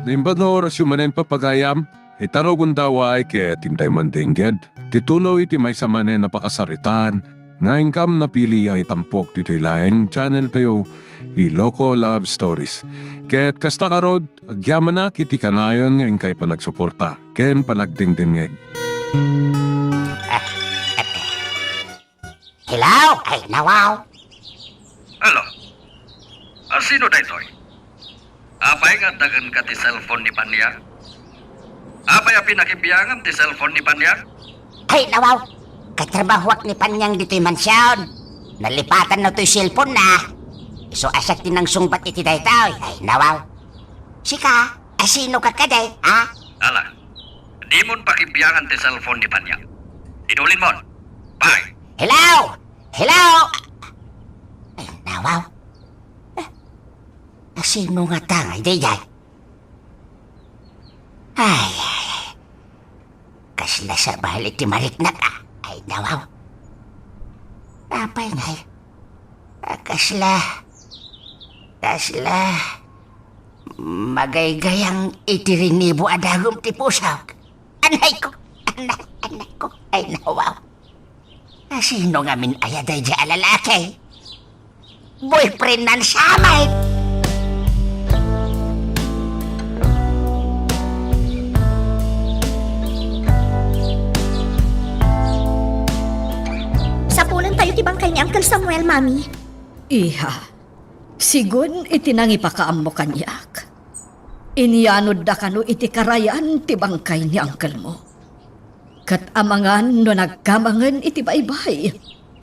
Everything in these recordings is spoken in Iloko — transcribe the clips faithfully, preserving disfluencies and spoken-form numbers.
Naimbag nga orasyo manen, papagayam, ita no gundaway ket intay mandengngeg ti tuloy ti maysa manen a pakasaritaan nga inkam napili a itampok ditoy laeng channel tayo, Iloko Love Stories. Ket kasta ngarud, agyamanak iti kanayon nga inkay panagsuporta ken panagdengdengngeg. Hello? Ay, nawaw. Hello? A, sino daytoy? Apay nga adda kenka ti cellphone ni Panyang? Apay a pinakibiangam ti cellphone ni Panyang? Ay, nawaw. Katrabahuak ni Panyang ditoy mansion. Nalipatanna toy cellphone na. Isu a siak ti nangsungbat iti daytoy. Ay, nawaw. Sika, a, sinoka kadi, ha? Ala, dimon pakibiangan ti cellphone ni Panyang. Idulinmon. Bye. Hello? Hello? Ay, nawaw. Eh, a, sino ngata ngay daydiay? Ay, ay, ay. Kasla sabali ti mariknak, a. Ay, nawaw. Apay ngay? A, kasla, kasla magaygayang iti rinibo a dagum ti pusok. Anay ko, anay, anay ko. Ay, nawaw. A, sino ngamin aya daydiay a lalaki? Boyfriend nan siya met. Sapulan tayo ti bangkay ni Uncle Samuel, Mami. Iha, sigun iti nangipakaammo kaniak, inyanodda kano iti karayan ti bangkay ni uncle mo. Ket amangan no naggamangen iti baybay,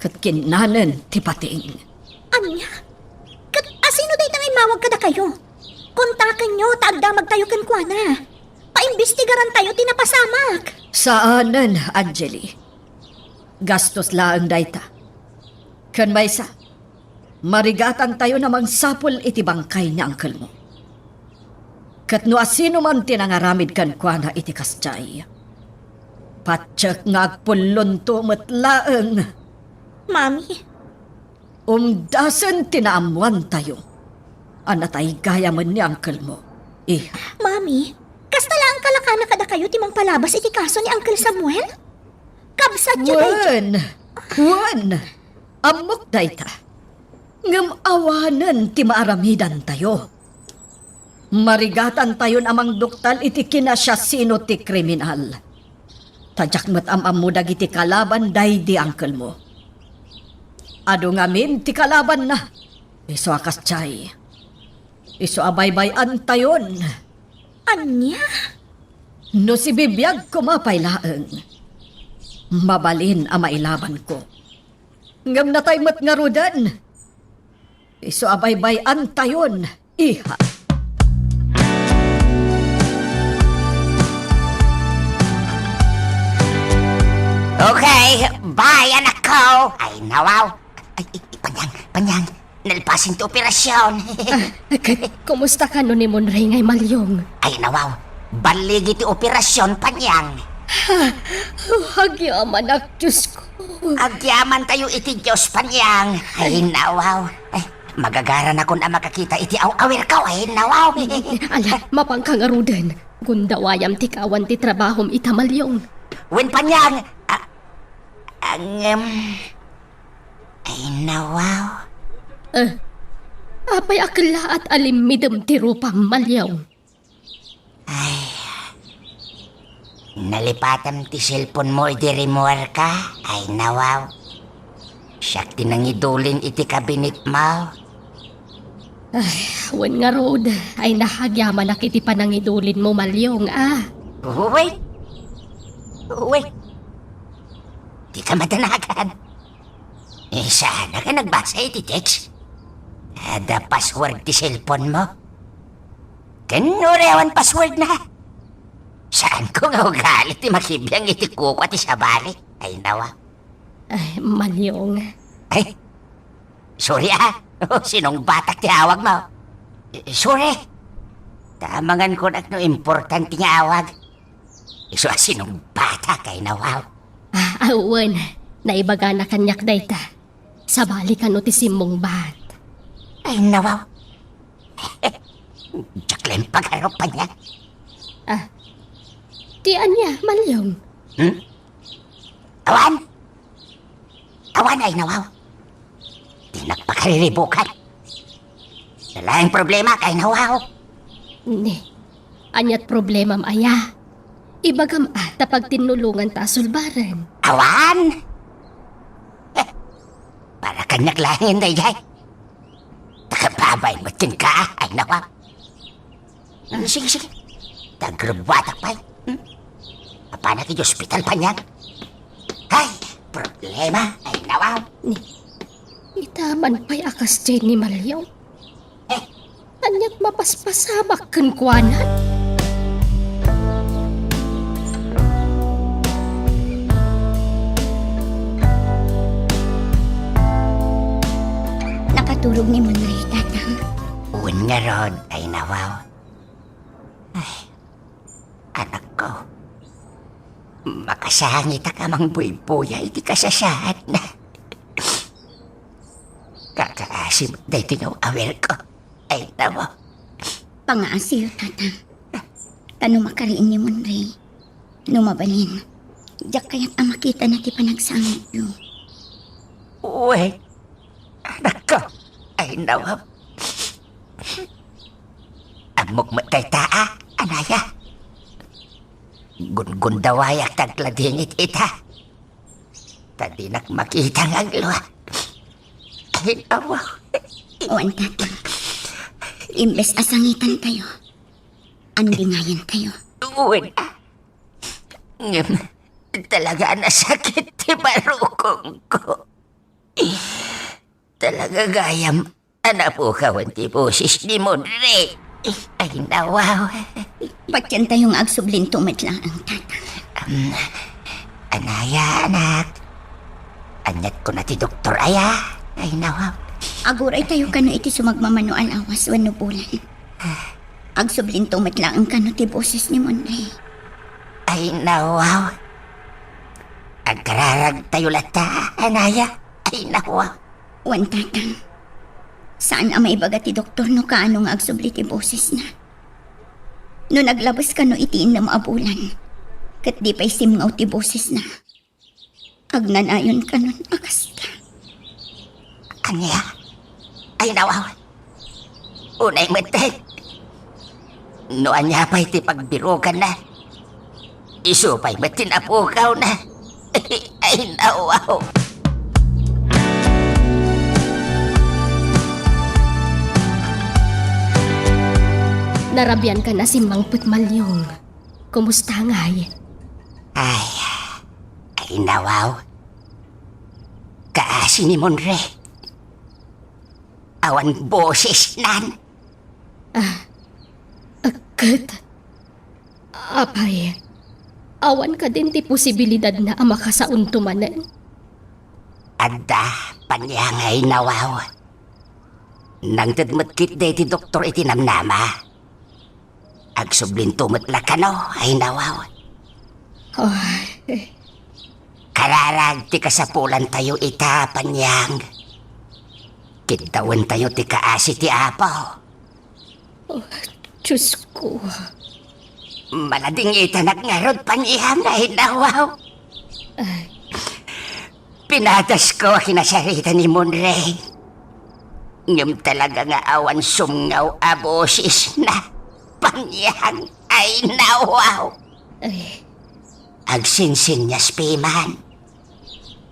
ket kinnanen ti pating. Ania? Ket a, sino dayta nga immawag kadakayo? Kontakenyo ta agdamagtayo kenkuana. Paimbestigarantayo ti napasamak. Saanen, Angeli. Gastos laeng dayta. Ken maysa, marigatantayon a mangsapul iti bangkay ni uncle mo. Ket no asinoman ti nangaramid kenkuana iti kasdiay, patiek nga agpullonto met laeng. Mami. Umdasen ti naammoantayo a natay gayamen ni uncle mo, iha. Mami, kasta laeng kalakana kadakayo ti mangpalabas iti kaso ni Uncle Samuel? Kabsatyo daytoy. Wen, wen, ammok dayta. Ngem awanen ti maaramidantayo. Marigatantayon a mangduktal iti kinasiasino ti kriminal. Ta diak met am-ammo dagiti kalaban daydi uncle mo. Adu ngamin ti kalabanna. Isu a kasdiay, isu a baybay-antayon. Ania? No sibibiag koma pay laeng, mabalin a mailabanko. Ngem natay met ngaruden. Isu a baybay-antayon, iha. Okay, bye, anakko. Ay, nawaw. Ay, ay, Panyang, Panyang, nalpasen ti operasion. Ah, ket kumusta kano ni Monray ngay Malyong? Ay, nawaw. Balligi ti operasion, Panyang. Ha? Oh, agyamanak, Diyos ko. Agyamantayo iti Dios, Panyang. Ay, nawaw. Ay, magagaranakon a makakita iti aw-awirko. Ay, nawaw. Ala, mapanka ngaruden. Gundawayam ti kaawan ti trabahom ita, Malyong. Wen, Panyang. A-, angem. Ay, nawaw. Eh, apay a kellaat a limmidem ti rupam, Malyong? Ay, nalipatam ti cellphone mo idi rimmuarka? Ay, nawaw. Siak ti nangidulin iti kabinet mo. Ay, wen ngarud, ay nahagyamanak iti panangidulin mo, Malyong, a. Wait. Wait. Dika madanagan. Eh, saan ka nagbasa iti text? Adda password ti cellphone mo? Ken uray awan password na. Saan ko nga ugali ti makibiang iti kukua ti sabali? Ay, nawa. Ay, Malyong. Ay, sorry, ah. Sinungbatak ti awag mo. Eh, sorry. Ta amangan ko no importante nga awag. Isu a sinungbatak, ay, nawa. Ah, awan. Naibagana kaniak dayta. Sabali kano ti simmungbat. Ay, nawaw. Diak laeng pagarup, Panyang. Ah, ti ania, Malyong? Hmm? Awan! Awan, Ay Nawaw. Dinak pakariribukan. Nalaing problema, Ay Nawaw. Ne, aniat problemam aya? Ibagam a ta pagtinnulonganta a sulbaren. Awan! Eh, para kaniak laeng daydiay. Takababay met kenka, Ay Nawaw. Ah. Sige, sige. Tagrubuatak pay. Hmm? Apanak iti ospital, Panyang. Ay, problema, Ay Nawaw. Ni, ita man pay a kas Jenny Malyong. Eh. Aniat mapaspasamak kenkuana? Nakaturog ni Monre, Tatang? Wen ngarud, Ay Nawaw. Ay, anakko. Makasangitak a mangbuybuya iti kasasaadna. Kakaasi met daytoy nga awerko. Ay, Nawaw. Pangaasiyo, Tatang. Ta no makariin ni Monre, no mabalin, diak kayat a makitana ti panagsangityo. Wen, anakko. Ay, Nawaw. Ammok met dayta, a, anaya. Gungundawayak ti agladingit ita. Ta dinak makita nga aglua. Ay, Nawaw. Wen, Tatang. Imbes a sangitantayo, andingayantayo. Wen, a. Ngem, talaga a nasakit ti barukongko. Talaga gayam a napukawan ti boses ni Monre. Ay, Nawaw. Patientayo nga agsublinto met laeng, Tatang. Am, anaya, anak? Aniat kuna ti doktor aya? Ay, Nawaw. Aguraytayo kano iti sumagmamano a lawas wenno bulan. Agsublinto met laeng kano ti boses ni Monre. Ay, Nawaw. Agraragtayo latta, anaya? Ay, Nawaw. Wen, Tatang. Saan a maibaga ti doktor no kaano nga agsubli ti bosesna. No naglabes kano iti innem a bulan, ket di pay simngaw ti bosesna, agnanayon kanon a kasta. Ania? Ay, Nawaw. Unay met. No ania pay ti pagbirukanna, isu pay met ti napukawna. Ay, Nawaw. Narabiankan a simmangpet, Malyong. Kumusta ngay? Ay, ay, Nawaw. Kaasi ni Monre. Awan bosesnan. Ah, ket, apay, awan kadin ti posibilidadna a makasaonto manen? Adda, Panyang, ay, Nawaw. Nangted met ketdi ti doktor iti namnama. Agsublinto met la kano, ay, Nawaw. Ay. Kararag ti kasapulantayo ita, Panyang. Kiddawentayo ti kaasi ti Apo. Oh, Diosko. Maladingitanak ngarud, Panyang, ay, Nawaw. Ay. Pinatasko a kinasarita ni Monre. Ngem talaga nga awan sumngaw a bosesna. Panyang, ay, Nawaw. Ay. Agsinsinnias piman.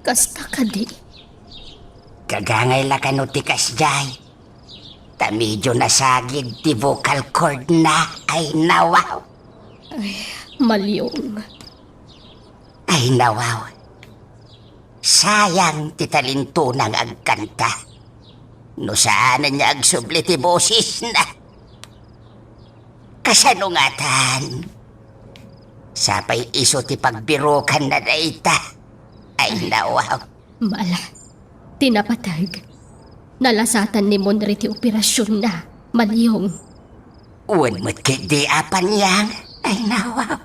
Kasta kadi? Gagangay la kano ti kasdiay. Ta medio nasagid ti vocal cordna, ay, Nawaw. Ay, Malyong. Ay, Nawaw. Sayang ti talentona nga agkanta. No saanen nga agsubli ti bosesna. Kasano ngatan? Sapay isu ti pagbirukanna dayta. Ay, Nawaw. Mala, ti napateg. Nalasatan ni Monre ti operasionna, Malyong. Wen met ketdi a, Panyang. Ay, Nawaw.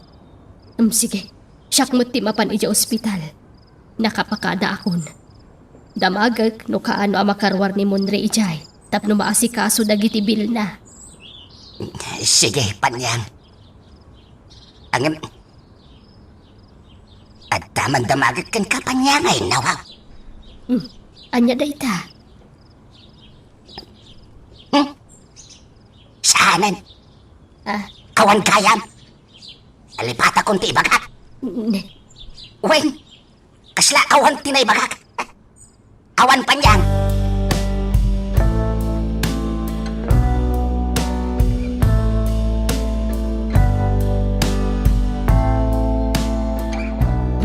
Em, sige. Siak met ti mapan idiay ospital. Nakapakadaakon. Damagek no kaano a makaruar ni Monre idiay tapno maasikaso dagiti bilna. Sige, Panyang. Ngem, adda man damagek kenka, Panyang, ay, nawa. Hmm, ania dayta? Hmm? Saanen? Ah. Awan gayam. Alipatakon ti ibagak. Ne. Wen, kasla awan ti naibagak. Awan, Panyang.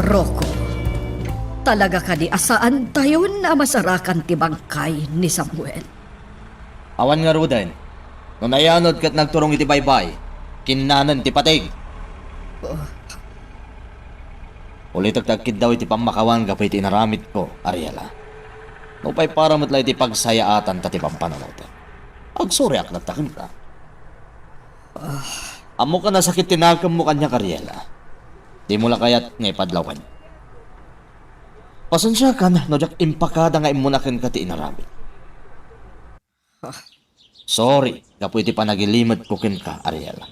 Rocco, talaga kadi a saantayon a masarakan ti bangkay ni Samuel? Awan ngaruden. No nayanod ket nagturong iti baybay, kinnanen ti pateg. Oh. Ulitek ti agkiddaw iti pammakawan gapu iti inaramidko, Ariela. Nupay para met la iti pagsayaatan ta ti pampanunoten. Agsoriak latta kenka. Ah. Ammok a nasakit ti nakemmo kaniak, Ariela. Dimo la kayat nga ipadlawen. Pasensiakan no diak impakada nga immuna kenka ti inaramid. Sorry gapu iti panagilimetko kenka, Ariela.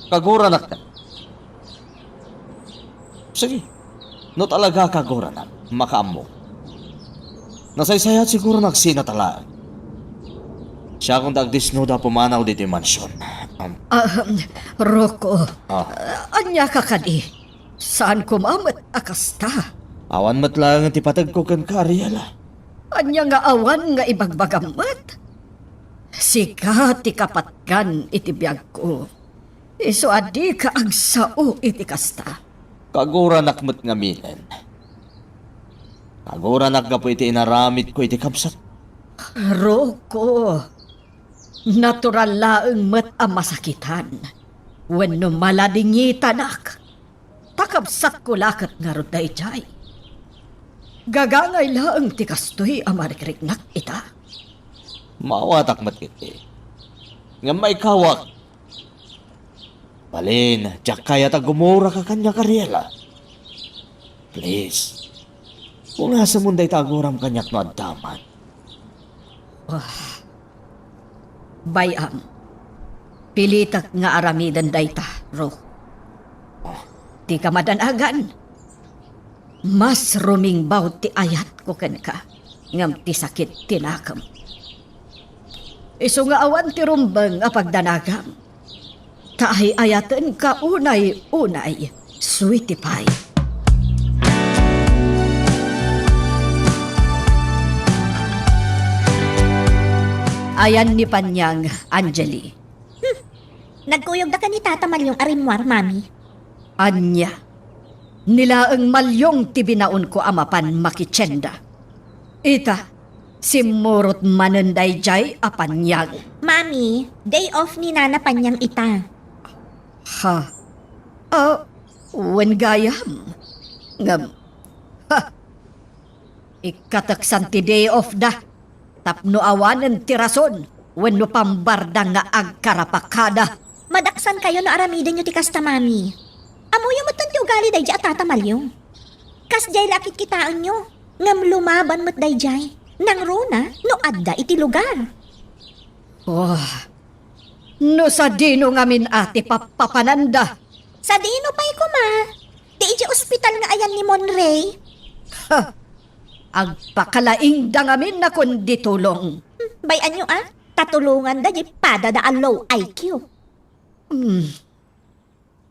Kaguranakka. Sige. No talaga kaguranakka, makaammo. Nasaysayaat siguro nga agsina ta laeng. Siakon ta agdesnuda a pumanaw ditoy mansion. Um, Ahem, Rocco, Ah. Ania ka kadi? Saan koma met a kasta? Awan met laeng ti pategko kenka, Ariela. Ania nga awan nga ibagbagam met? Sika ti kapatgan iti biagko. Isu a dika agsao iti kasta. Kaguranak met ngamin. Kaguranak gapu iti inaramidko iti kabsat. Rocco, natural laeng met a masakitan wenno maladingitanak. Ta kabsatko la ket ngarud daydiay. Gagangay laeng ti kastoy a marikriknak ita. Maawatak met iti. Ngem maikawak. Balin, diak kayat a gumuraka kaniak, Ariela. Please. Punasemon dayta aguram kaniak no adda man. Ah. Bay-am, pilitek nga aramiden dayta, Ro. Dika madanagan. Mas rumingbaw ti ayatko kenka, ngem ti sakit ti nakem. Isu nga awan ti rumbeng a pagdanagam. Ta ay-ayatenka unay-unay, sweetie pie. Ayan ni Panyang, Angeli. Hmm. Nagkuyogda ken ni Tata Malyong a rimmuar, Mami. Ania? Ni laeng Malyong ti binaonko a mapan makitienda. Ita, simmurot manen daydiay a Panyang. Mami, day off ni Nana Panyang ita. Ha? Ah, wen gayam. Ngem, ha? Ikkateksan ti day off da. Tapno awanen ti rason wenno pambarda nga agkarapakada. Madaksankayo no aramidenyo ti kasta, Mami. Ammoyo metten ti ugali daydiay a Tata Malyong. Kasdiay la a kitkitaenyo, ngem lumaban met daydiay. Nangruna no adda iti lugar. Oh, no sadino ngamin a ti pappapananda? Sadino pay koma? Ti idiay ospital nga ayan ni Monray? Ha! Agpakalaingda ngamin a kundi tulong. Hmm, bay-anyo a, ta tulonganda diay padada a low I Q. Hmm.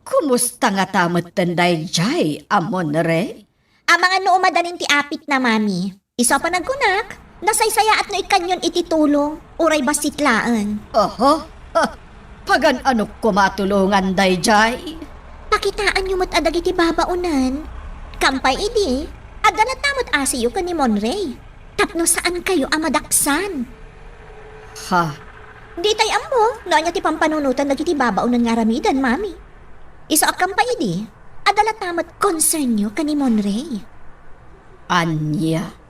Kumusta ngata metten daydiay a Monray? Amangan no umadanin ti apitna, Mami. Isu a panagkunak, nasaysayaat no ikkanyon iti tulong, uray bassit laeng. Oho, ha, pagan-anok koma a tulongan daydiay. Pakitaanyo met a dagiti babaonen. Kampay idi, adda latta met asiyo ken ni Monray. Tapno saankayo a madaksan. Ha? Ditay ammo no ania ti pampanunotan dagiti babaonen nga aramiden, Mami. Isu a kampay idi, adda latta met konsernyo ken ni Monray. Ania?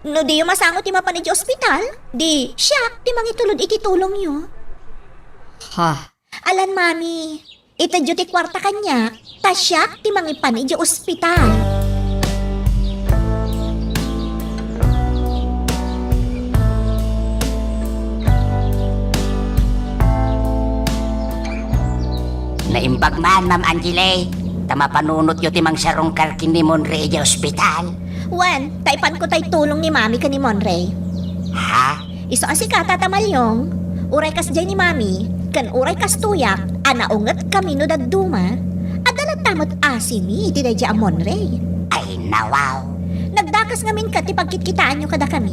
No diyo masango ti mapan idiay ospital, di siak ti mangitulod iti tulongyo. Ha? Alan, Mami, itedyo ti kuarta kaniak, ta siak ti mangipan idiay ospital. Pagman, Ma'am Angeli, ta mapanunotyo ti mangsarungkar ken ni Monre idiay ospital. Wen, ta ipanko tay tulong ni Mami ken ni Monre. Ha? Isu a sika, Tata Malyong, uray kasdiay ni Mami, ken uray kastoyak a naungetkami no dadduma, adda latta met asimi iti daydiay a Monre. Ay, nawaw. Nagdakes ngamin ket ti pagkitkitaanyo kadakami,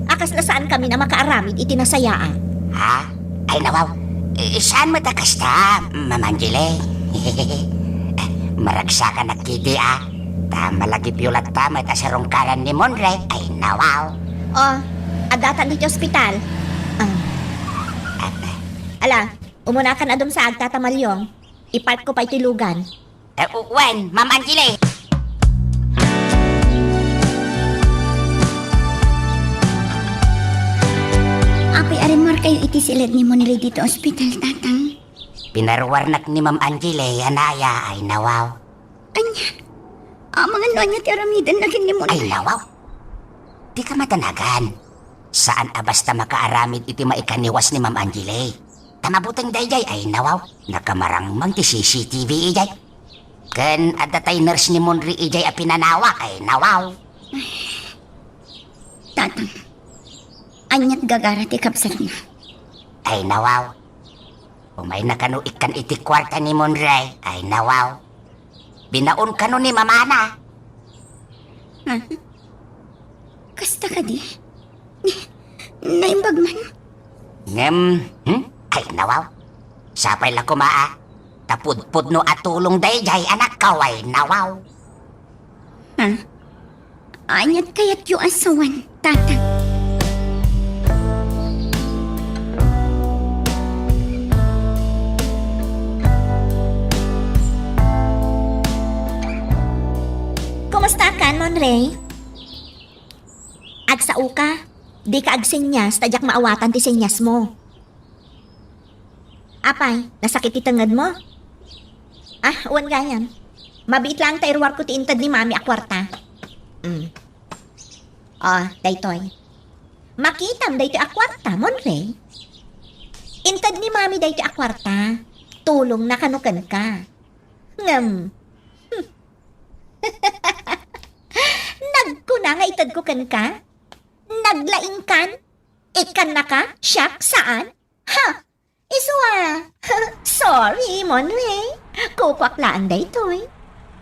a kasla saankami a makaaramid iti nasayaat. Ha? Ay, nawaw. Eh, saan met a kasta, Ma'am Angeli? Maragsakanak ketdi, a. Ta malagipyo latta met a sarungkaran ni Monre. Ay, nawaw. O, addatan ditoy ospital. Ah. Ala, umunakan a dumsaag, Tata Malyong. Iparkko pay ti lugan. Eh, u-, wen, Ma'am Angeli. Apay a rimmuarkayo iti siled ni Monre ditoy ospital, Tatang? Pinaruarnak ni Ma'am Angeli, anaya, ay, nawaw. Ania? Amangan no ania ti aramidenna ken ni Monre? Ay, nawaw. Dika madanagan. Saan a basta makaaramid iti maikaniwas ni Ma'am Angeli. Ta mabuteng daydiay, ay, nawaw. Nakamarangmang ti C C T V idiay. Ken adda tay nurse ni Monre idiay a pinanawak, ay, nawaw. Tatang, aniat gagara ti kabsatna? Ay, nawaw. Umayna kano ikkan iti kuarta ni Monre, ay, nawaw. Binaon kano ni mamana. Ha? Kasta kadi? Naimbag man? Ngem, hmm? Ay, nawaw. Sapay la koma, a. Ta pudpudno a tulong daydiay, anakko, ay, nawaw. Ha? Aniat kayatyo a sawen, Tatang? Kumustakan, Monre? Agsaoka? Dika agsenyas ta diak maawatan ti senyasmo. Apay, nasakit ti tengngedmo? Ah, wen gayam. Mabiit laeng ta iruarko ti inted ni Mami a kuarta. Mm. Ah, daytoy. Makitam daytoy a kuarta, Monre. Inted ni Mami daytoy a kuarta. Tulongna kano kenka. Ngem. Hmm. Nagkuna nga itedko kenka? Naglaingkan? Ikkannaka? Siak? Saan? Ha? Isu a. Sorry, Monre. Kukuak laeng daytoy.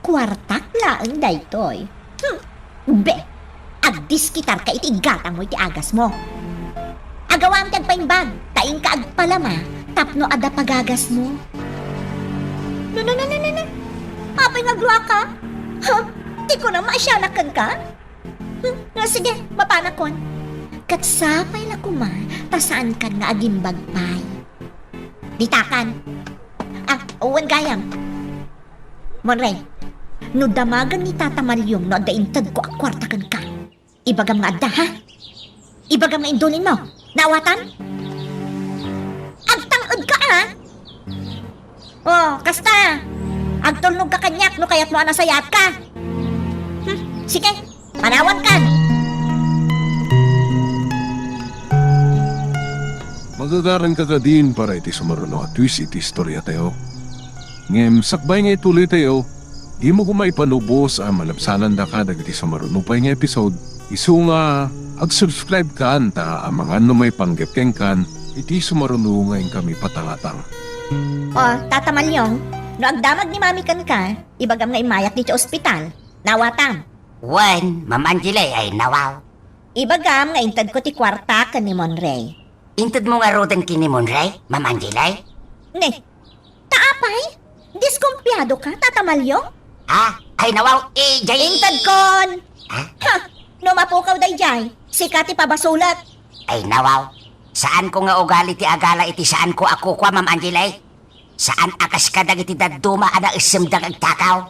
Kuartak laeng daytoy. Hmm. Be, agdiskitarka iti igatangmo iti agasmo. Agawam ti agpaimbag, ta inka agpalama tapno adda pagagasmo. No, no, no, no, no, no. Apay nga agruaka? Ha? Ti kunam maasianak kenka? Hmm, ah, sige, mapanakon. Ket sapay la koma ta saankan nga agimbag pay. Ditakan. Ah, wen gayam. Monre, no damagen ni Tata Malyong no adda intedko a kuarta kenka, ibagam nga adda, ha? Ibagam nga indulinmo. Naawatam? Agtang-edka, a? Oh, kasta. Agtulnogka kaniak no kayatmo a nasayaatka. Hmm, sige, panawankan. Magagaranka kadin para iti sumaruno a twist iti istoriatayo. Ngem sakbay nga ituloytayo, dimo koma ipanubos a malabsanandaka dagiti sumaruno pay nga episode. Isu nga, ag-subscribe kan ta amangan no maipanggep kenkan iti sumaruno nga inkami patangatang. O, Tata Malyong, no agdamag ni Mami kenka, ibagam nga immayak ditoy ospital. Naawatam? Wen, Ma'am Angeli, ay, nawaw. Ibagam nga intedko ti kuarta ken ni Monre. Intedmo ngaruden ken ni Monre, Ma'am Angeli? Ne, ta apay? Diskumpiadoka, Tata Malyong? Ha? Ay, nawaw, eh, jay- Intedkon! Ha? Ha! No mapukaw dayjay, sika ti pabasolek. Ay, nawaw. Saanko nga ugali ti agala iti saanko a kukua, Ma'am Angeli. Saan a kas kadagiti dadduma a naissemda nga agtakaw.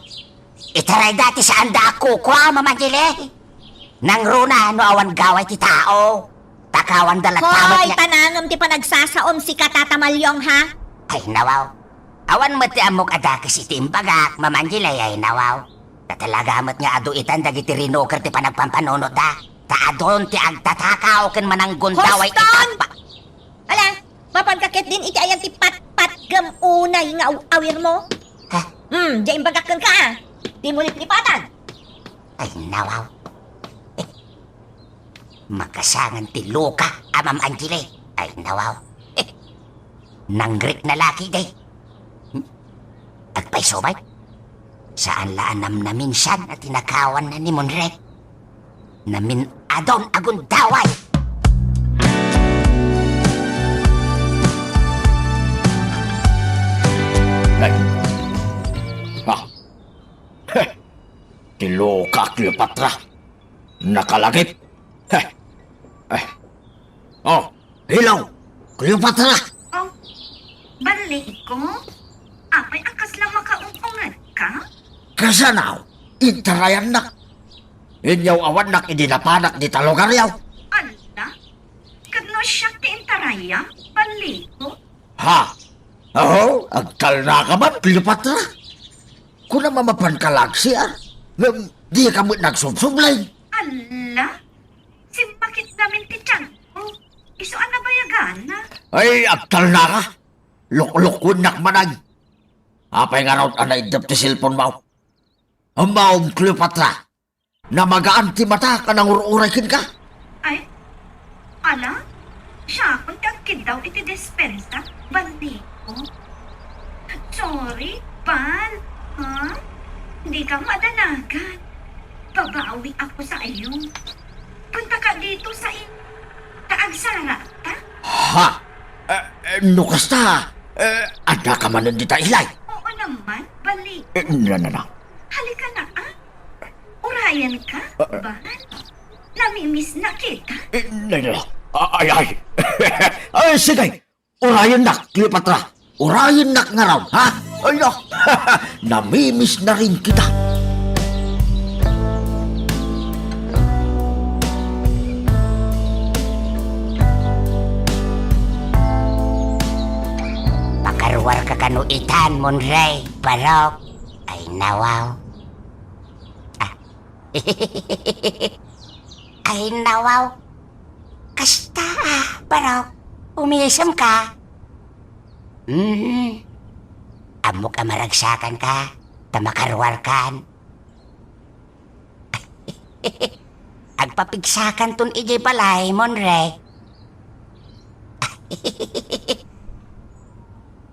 Itarayda ti saanda a kukua, Ma'am Angeli. Nangruna no awan gaway ti tao. Takawanda latta met Hoy, nga tanangem ti panagsasaom, sika, Tata Malyong, ha? Ay, nawaw. Awan met ti ammok a dakes iti imbagak, Ma'am Angeli, ay, nawaw. Ta talaga met nga adu itan dagiti rinuker ti panagpampanunotda. Ta adun ti agtatakaw ken mananggundaway iti Huston! Ala, mapanka ketdin iti ayan ti patpatgem unay nga aw-, awirmo? Hmm, diay imbagak kenka, a. Dimo liplipatan. Ay, nawaw. Eh, makasangan ti luka a Ma'am Angeli. Ay, nawaw. Eh, nangrik na laki, day. Hmm? Agpayso bay. Saan la a namnaminsan a tinakawan na ni Monre. Namin-adun a gundaway. Ay. Ah. Heh. Ti luka, Cleopatra. Nakalagip. Heh. Eh. Oh, hello, Cleopatra! Oh, Baliko? Apay a kasla makaung-ungadka? Kasano? Intarayannak. Inyaw-awannak idi napanak dita lugaryo. Ala? Ket no siak ti intaraya, Baliko? Ha? Aho, agtalnaka man, Cleopatra? Kunam a mapanka la agsiar, ngem dika met nagsubsubli. Ala? Simmakit ngamin ti tianko. Isu a nabayagana. Ay, agtalnaka. Luklukuennak manen. Apay ngarud a naiddep ti cellphone-mo? Ammom, Cleopatra. Namagaan ti matak a nangur-uray kenka. Ay, ala? Siakon ti agkiddaw iti despensa, Baliko. Sorry, Bal. Ha? Dika madanagan. Babawi ako sa iyo. Punta ka dito sa in-, ta agsarata. Ha? Eh, eh, no kasta, eh, adda ka manen dita, Ilay? Oo naman, Baliko. Eh, na, na, na. Halika na, ah. Urayan ka, Ah, ah. Bal. Namimiss na kita. Eh, na, na, na. Ah, ay, ay. Ay, sige. Urayennak, Cleopatra. Urayennak ngarud, ha? Ay, no. Namimiss na rin kita. Pakaruarka kano itan, Monre, Barok. Ay, nawaw. Ah. Ay, nawaw. Kasta, ah, Barok. Umiisemka. Hmm. Ammok a maragsakanka, ta makaruarkan. Agpapigsakanton idiay balay, Monre.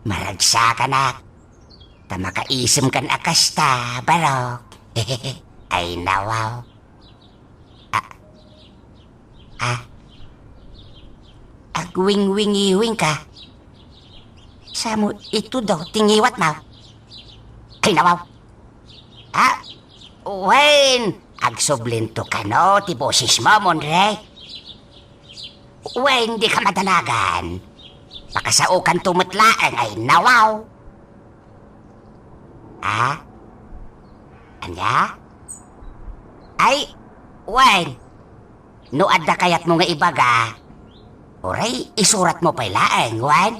Maragsakanak, ta makaisemkan a kasta, Barok. Ay, nawaw. Ah. Ah. Agwingwingiwingka. Samo ito daw ti ngiwatmo. Ay, nawaw. Ah, wen, agsublinto kano ti bosesmo, Monre? Wen, dika madanagan. Pakasaokanto met laeng, ay, nawaw. Ah? Ania? Ay, wen. No adda kayatmo nga ibaga, uray isuratmo pay laeng, wen?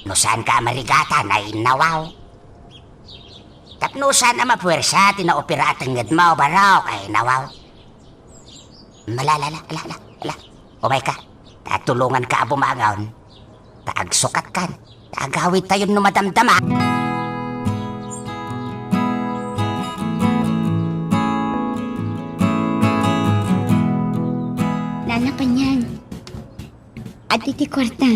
No saanka a marigatan, ay, nawaw. Tapno saan a mapuersa ti naopera a tengngedmo, Barok, ay, nawaw. Ala, ala, ala, ala, ala, ala. Umayka, ta tulonganka a bumangon. Ta agsukatkan, ta agawidtayon no madamdama. Nana Panyang, adtoy ti kuarta.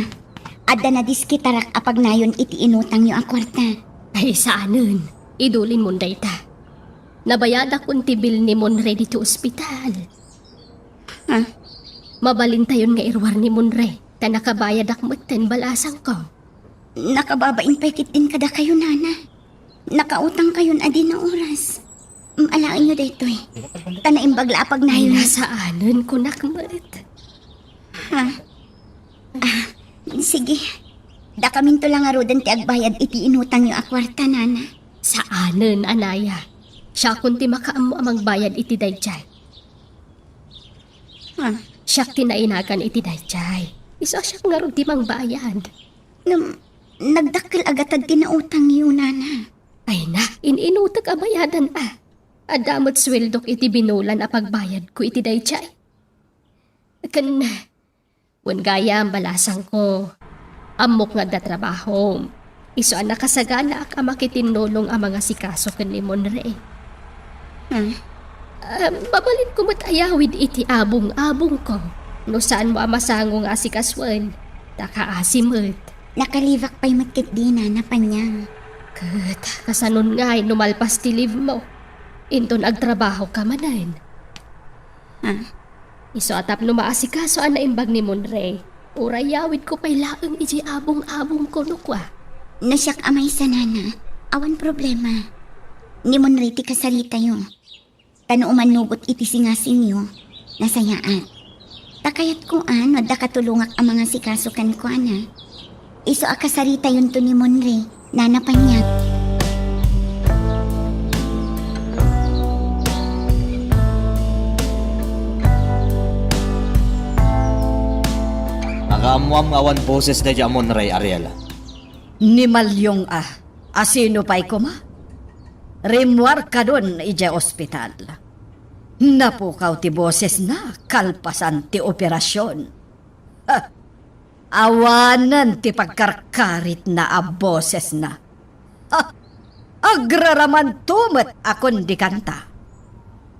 Adda nadiskitarak a pagnayon iti inutangyo a kuarta. Ay, saanen. Idulinmon dayta. Nabayadakon ti bill ni Monre ditoy ospital. Ha? Mabalintayon nga iruar ni Monre, ta nakabayadak metten balasangko. Nakababain pay ketdin kadakayo, nana. Nakautangkayon a dina oras. Mm, alaenyo daytoy. Ta naimbag la a pagnayon. Ay, saanen, kunak met. Ha? Ah, sige. Dakaminto la ngaruden ti agbayad iti inutangyo a kuarta, nana. Saanen, anaya. Siakon ti makaammo a mangbayad iti daydiay. Ah. Siak ti nainagan iti daydiay. Isu a siak ngarud ti mangbayad. Ngem, nagdakkel a gatad ti nautangyo, nana. Ay na, in-inutek a bayadan a. Adda met sueldok iti binulan a pagbayadko iti daydiay. Ken, wen gayam, balasangko, ammok nga adda trabahom. Isu a nakasaganaak a makitinnulong a mangasikaso ken ni Monre. Hmm? Ah, mabalinko met a yawid iti abong-abongko no saanmo a masango nga asikasuen, ta kaasi met. Nakalibak pay met ketdi, Nana Panyang. Ket kasanon ngay no malpas ti leave mo? Inton agtrabaho ka manen. Ah? Isu a tapno maasikaso a naimbag ni Monre, uray yawidko pay laeng idiay abong-abongko no kua. No siak a maysa, Nana, awan problema. Ni Monre ti kasaritayo. Ta no umanugot iti singasinyo, nasayaat. Ta kayatko a no adda katulongak a mangasikaso kenkuana. Isu a kasaritayonto ni Monre, Nana Panyang. Nakaammoam nga awan boses daydi a Monre, Ariela. Ni Malyong a, asino pay koma? Rimmuar kadun idiay ospital. Napukaw ti bosesna kalpasan ti operasion. Ha! Awanen ti pagkarkaritna a bosesna. Ha! Agraramanto met a kundi kanta.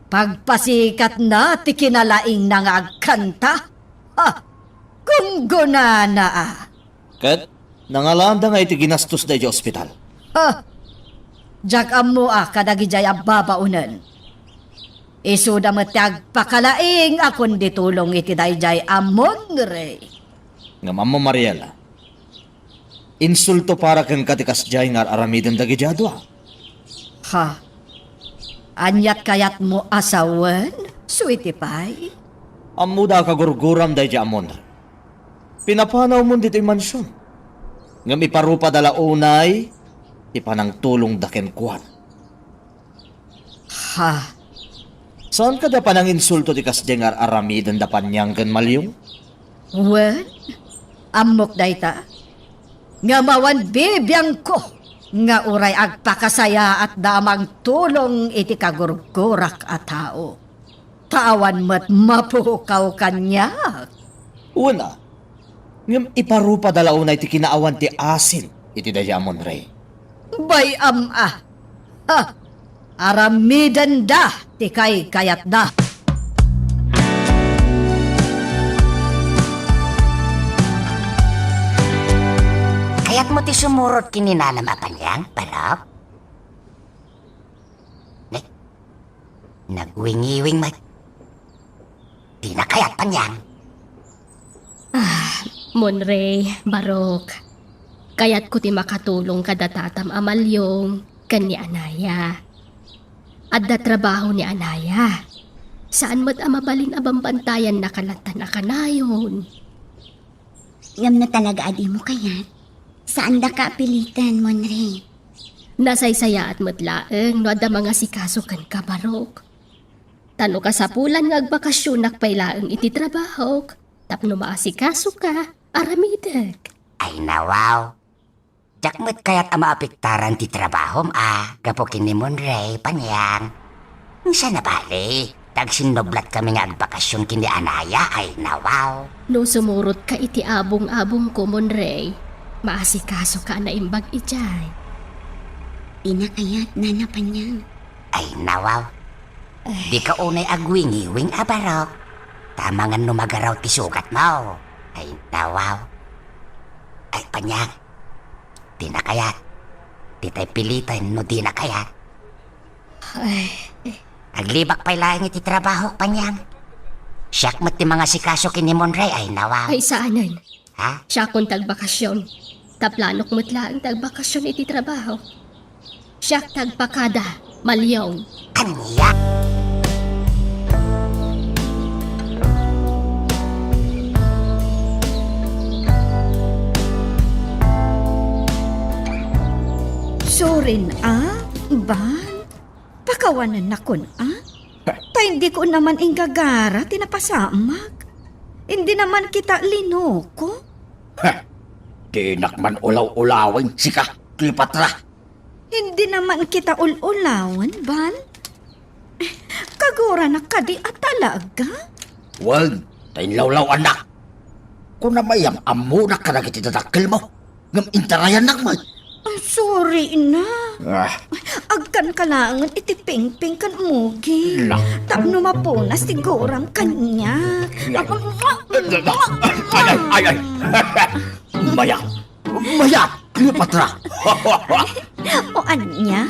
Pagpasikatna ti kinalaingna nga agkanta. Ha! Gunggonana a. Ket nangalaanda nga iti ginastos daydiay ospital. Ha! Diak ammo a kadagidiay a babaonen. Isuda met ti agpakalaing a kundi tulong iti daydiay a Monre. Ngem ammo, Mariela, insulto para kenka ti kasdiay nga ar-aramiden dagiti a dua. Ha? Aniat kayatmo a sawen, sweetie pie? Ammoda a kagurguram daydiay a Monre. Pinapanawmon ditoy mansion. Ngem iparupada la unay ti panangtulongda kenkuana. Ha? Saan kadi a pananginsulto ti kasdiay nga ar-aramidenda Panyang ken Malyong? Wen, ammok dayta. Ngem awan bibiangko nga uray agpakasayaatda a mangtulong iti kagurgurak a tao. Ta awan met mapukaw kaniak. Wen a, ngem iparupada la unay ti kinaawan ti asin iti daydiay a Monre. Bay-am a. Ha! Aramidenda ti kaykayatda. Kayatmo ti sumurot ken ni nanam a Panyang, barok? Ne? Nagwingiwing met. Dina kayat, Panyang. Ah, Monre, barok. Kayatko ti makatulong kada tatam a Malyong ken ni Anaya. Adda trabaho ni Anaya. Saan met a mabalin a bambantayanna kanayon a kanayon. Ngem no talaga a dimo kayat, saandaka a piliten, Monre. Nasaysayaat met laeng no adda mangasikaso kenka, barok. Ta no kasapulan nga agbakasionak pay laeng iti trabahok, tapno maasikasoka, aramidek. Ay, nawaw. Diak met kayat a maapektaran ti trabahom a gapu ken ni Monre, Panyang. Saan a bale, ta agsinnublatkami nga agbakasion ken ni Anaya, ay, nawaw. No sumurotka iti abong-abongko, Monre, maasikasoka a naimbag idiay. Dina kayat, Nana Panyang. Ay, nawaw. Ay. Dika unay agwingiwing a barok. Ta amangan no magaraw ti sugatmo. Ay, nawaw. Ay, Panyang. Dina kayat. Ditay piliten no dina kayat. Ay. Aglibak pay laeng iti trabahok, Panyang. Siak met ti mangasikaso ken ni Monre, ay, nawaw. Ay, saanen. Ha? Siakon ti agbakasion. Ta planok met laeng ti agbakasion iti trabaho. Siak ti agpakada, Malyong. Ania? Surin a, Ban? Pakawanennakon a? Heh. Ta indiko naman inggagara ti napasamak. Indi naman kita linuko. Heh. Dinak man ulaw-ulawen, sika, Cleopatra. Indi naman kita ul-ulawen, Ban. Kaguranak kadi a talaga? Wen, ta inlawlaw-annak. Kunam a iyam-ammonak kadagiti dadakkelmo. Ngem intarayannak met. Sorry na. Ah. Agkanka laengen iti pingping ken mugi. La. Tapno mapunas ti gurang kaniak. La. Ay, ay, ay, ay. Mayat. Mayat, Cleopatra. O ania?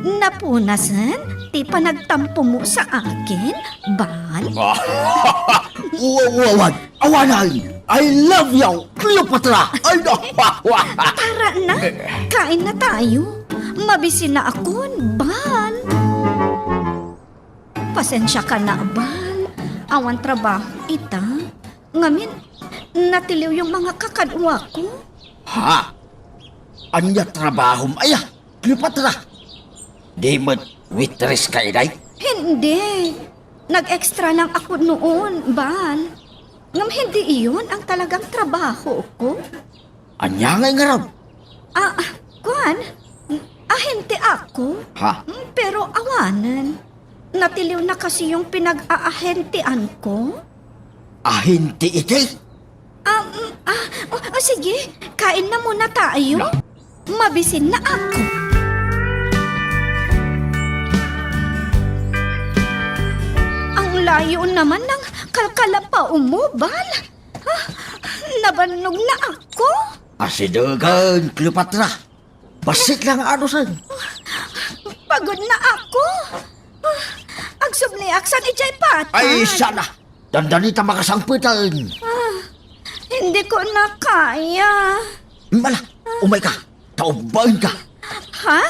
Napunasen ti panagtampomo sa akin, Bal? Wa-, wa-, wa-, awanan! I love you, Cleopatra! Ay, no. Tara na, kain na tayo. Mabisin na akon, Bal. Pasensiaka na, Bal. Awan trabaho ita. Ngamin, natiliw yung mga kakaduako. Ha? Ania trabahom aya, Cleopatra? Di met waitress ka iday? Hindi. Nag-extra lang ako noon, Bal. Ngem hindi iyon ang talagang trabaho ko. Ania ngay ngarud? Ah, kuan? Ahente ako. Ha? Mm, pero awanen. Natiliw na kasi yung pinag-aahentean ko. Ahente iti? Ah, mm, ah, o, o, sige, kain na muna tayo. Na. Mabisin na ako. Ang layo naman ng kalkalapaw mo, Bal. Ah, nabannog na ako. Asidegen, Cleopatra. Bassit lang nga anusen. Pagod na ako. Ah, agsubliak san idiay patag. Ay, sana. Dandani ta makasangpetan. Ah, hindi ko na kaya. Mala, umay ka. Taubbaen ka. Ha?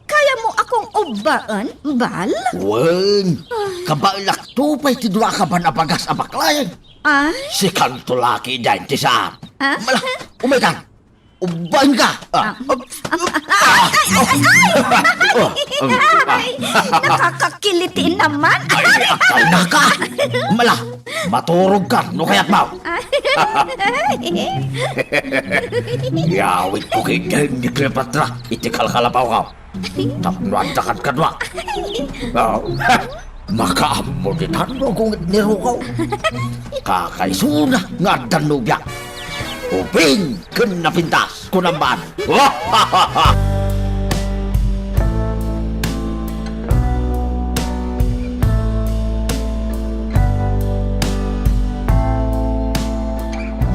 Kaya mo akong ubbaen, Bal? Wen, kabaelak to pay ti dua ka ban a bagas a baklay. Ay? Sikanto laki dyan ti saan. Ah? Mala, umay ka. Ubbaen ka. Ah. Ah. Ay, ay, ay, ay, ay! Oh, um, ah. Ay, nakakakiliti naman. Ay, akal na ka. Mala, maturog ka no kayat mo. Ay. Yawit ko kay Deng ni Cleopatra, iti kalkalapaw ka. Tapno adda kadkadua. Oh. Makaammo ditan no agungit ni Rukaw. Kakaisuna nga addan nobia. Ubing ken napintas, kunam man.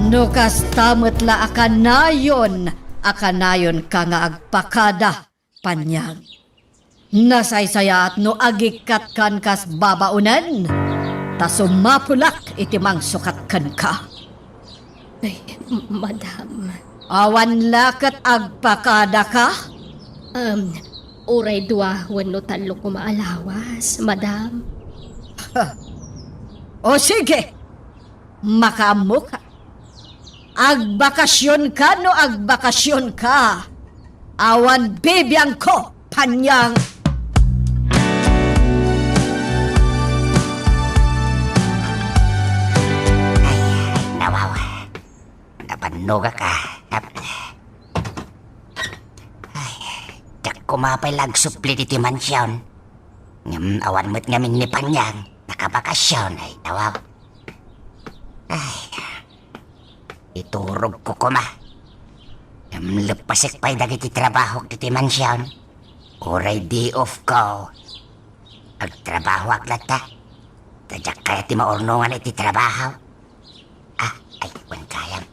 No kasta met la a kanayon, a kanayonka nga agpakada, Panyang. Nasaysayaat no agikkat kan kas babaonen, ta sumapulak iti mangsukat kenka. Ay, m-, madam. Awan la ket agpakadaka? Um, uray dua wenno tallo koma a lawas, madam. O sige, makaammoka. Agbakasionka no agbakasionka. Awan bibiangko, Panyang. Ay, nawaw. Napannogak, ah. Ay, diak koma pay la agsupli ditoy mansion. Ngem awan met ngamin ni Panyang, nakabakasion, ay, nawaw. Ay, iturog ko koma. Ngem leppesek pay dagiti trabahok ditoy mansion. Uray day off ko. Agtrabahoak latta. Ta diak kayat ti maurnongan iti trabaho. Ah, ay, wen gayam.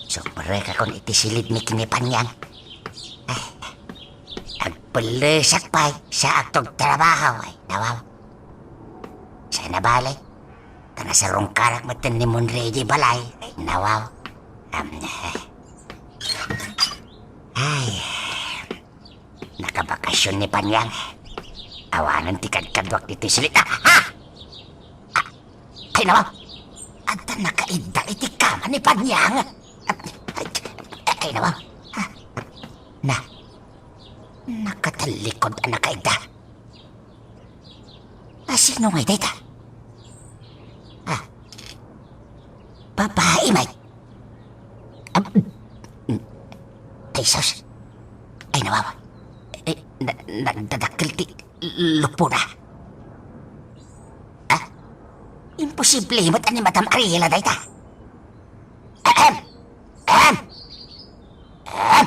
Suprek akon iti silid ni Kinipanyang. Ay, agpellesak pay, sa agtugtrabaho, ay, nawaw. Sa nabali, ta nasarungkarak metten ni Monrey di balay, ay, nawaw. Am, ay. Nakabakasion ni Panyang. Awanen ti kadkaduak ditoy silid. Ah! Ah! Ah! Ay, nawaw! Adda nakaidda iti kama ni Panyang. Ay, ay, nawaw. Ah! Na. Nakatallikod a nakaidda. A, sino ngay dayta? Ah. Babai, may. Am, ay, sus. Ay, nawaw. Eh, na-, nagdadakkel ti lupona. Ah? Imposible met a ni Madam Ariela dayta. Ahem! Ahem! Ahem!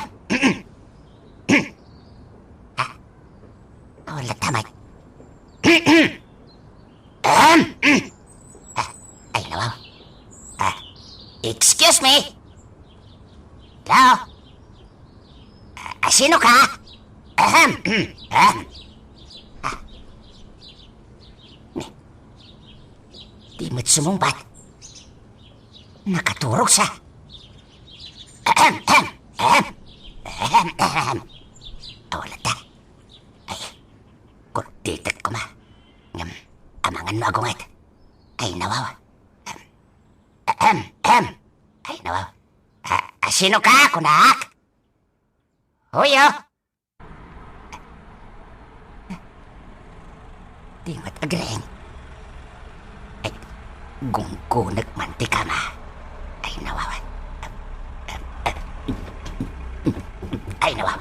Ay, nawaw. Ah, excuse me? Hello? Ah, ah, sino ka? Ahem. Ahem. Ah. Ni, di met sumungbat. Nakaturog sa. Ahem, ahem, ahem. Ahem, ahem. Awala ta. Ay, kurditek koma. Ngem, amangan no agunget. Ay, nawaw. Ahem, ahem. Ay, nawaw. Ah, ah, sino ka, kunak? Huyo. Di met agreng. Ay, gunggunek man ti kama. Ay, nawaw. Ay, nawaw.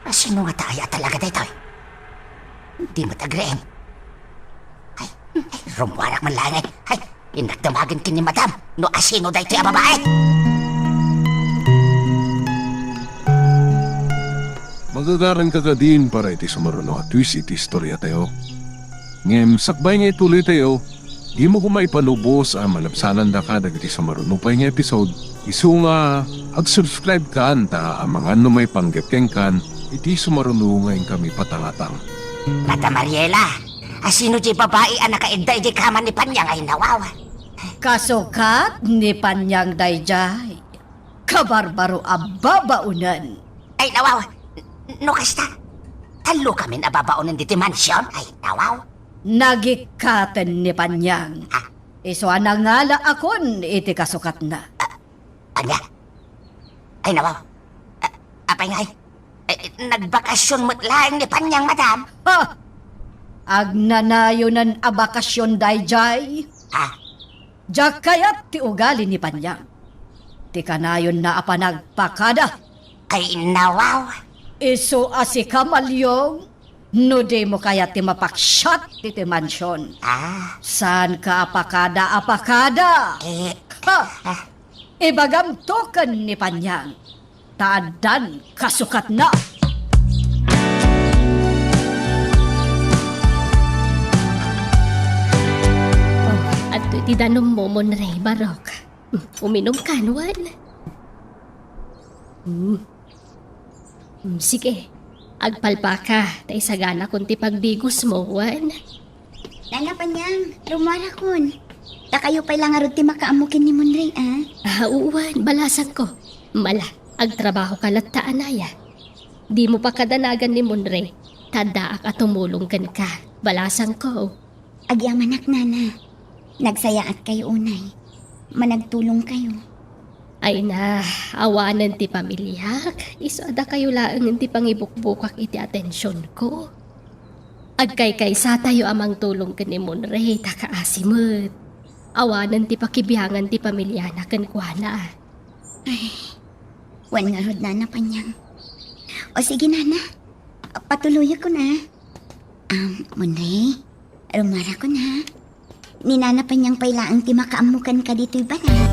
Ah, sino ngata aya talaga daytoy? Di met agreng. Ay, ay, rummuarak man laeng, ay. Ay, innak damagen ken ni Madam no asino daytoy a babae. Magagaranka kadin para iti sumaruno a twist iti istoriatayo. Ngem sakbay nga ituloytayo, dimo koma ipalubos a malabsanandaka dagiti sumaruno pay nga episode. Isu nga, ag-subscribe kan ta amangan no maipanggep kenkan iti sumaruno nga inkami patangatang. Tata Mariela, asino diay babai a nakaidda idiay kama ni Panyang ay nawaw? Kasukat ni Panyang daydiay. Kabarbaro a babaonen. Ay, nawaw. No kasta, tallo kamin a babaonen diti mansion. Ay, nawaw. Nagikkaten ni Panyang. Ah. Isu a nangala a kun iti kasukatna. Ah, ania? Ay, nawaw. Ah, apay ngay? Eh, nagbakasyon met laeng ni Panyang, madam. Ha! Agnanayonen a bakasyon daydiay. Ha? Diak kayat ti ugali ni Panyang. Ti kanayonna a panagpakada. Ay, nawaw. Isu a sika, Malyong, no dimo kayat ti mapaksiat iti mansion. Ah. Saanka a pakada a pakada. Eh. Ha! Ah. Ibagamto ken ni Panyang. Ta addan kasukatna. Oh, adtoy ti danummo, Monrey, Barok. Hmm, uminumkan, wen? Hmm. Hmm, sige. Agpalpaka, ta isaganakon ti pagdigosmo, wen? Nana Panyang, rummuarakon. Dakayo pay la ngarud ti makaammo ken ni Monrey, a? Ah, wen, balasangko. Mala, agtrabahoka latta, anaya. Dimo pakadanagan ni Monrey, ta addaak a tumulong kenka. Balasangko. Agyamanak, nana. Nagsayaatkay unay. Managtulongkayo. Ay na, awanen ti pamiliak, isu a dakayo laengen ti pangibukbukak iti atensionko. Agkaykaysatayo a mangtulong ken ni Monrey ta kaasi met. Awanen ti pakibiangan ti pamiliana kenkuana. Ay, wen ngarud, Nana Panyang. O sige, Nana. Patuloyakon, a. Um, Monrey, rummuarakon, a. Ni Nana Panyang pay laeng ti makaammo kenka ditoy balay.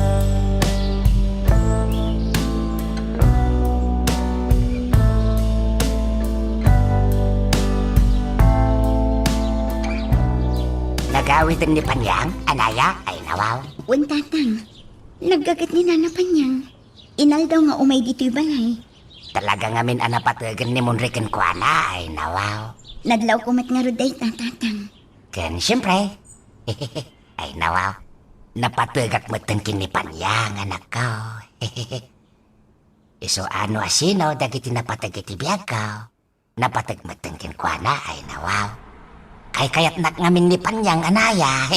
Nagawiden ni Panyang, anaya? Ay, nawaw. Wen, Tatang. Naggaget ni Nana Panyang. Inaldaw nga umay ditoy balay. Talaga ngamin a napategen ni Monrey kenkuana, ay, nawaw. Nadlawko met ngarud dayta, Tatang. Ken, siempre. Ay, nawaw. Napategak metten ken ni Panyang, anakko. Isu a no asino dagiti napateg iti biagko. Napateg metten kenkuana, ay, nawaw. Kaykayatnak ngamin ni Panyang, anaya.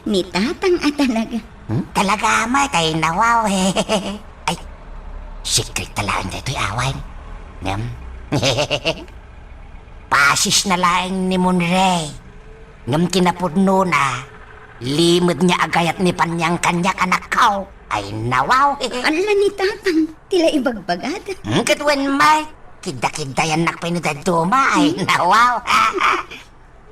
Ni Tatang a talaga. Hmm? Talaga met, ay, nawaw. Ay, secret ta laeng daytoy awan. Ngem, pasisna laeng ni Monrey. Ngem kinapudnona, limedna a gayat ni Panyang kaniak, anakko. Ay, nawaw. Ala ni Tatang, ti la ibagbagada. Hmm, ket wen met, kidda-kiddayannak pay no dadduma, ay, hmm? Nawaw.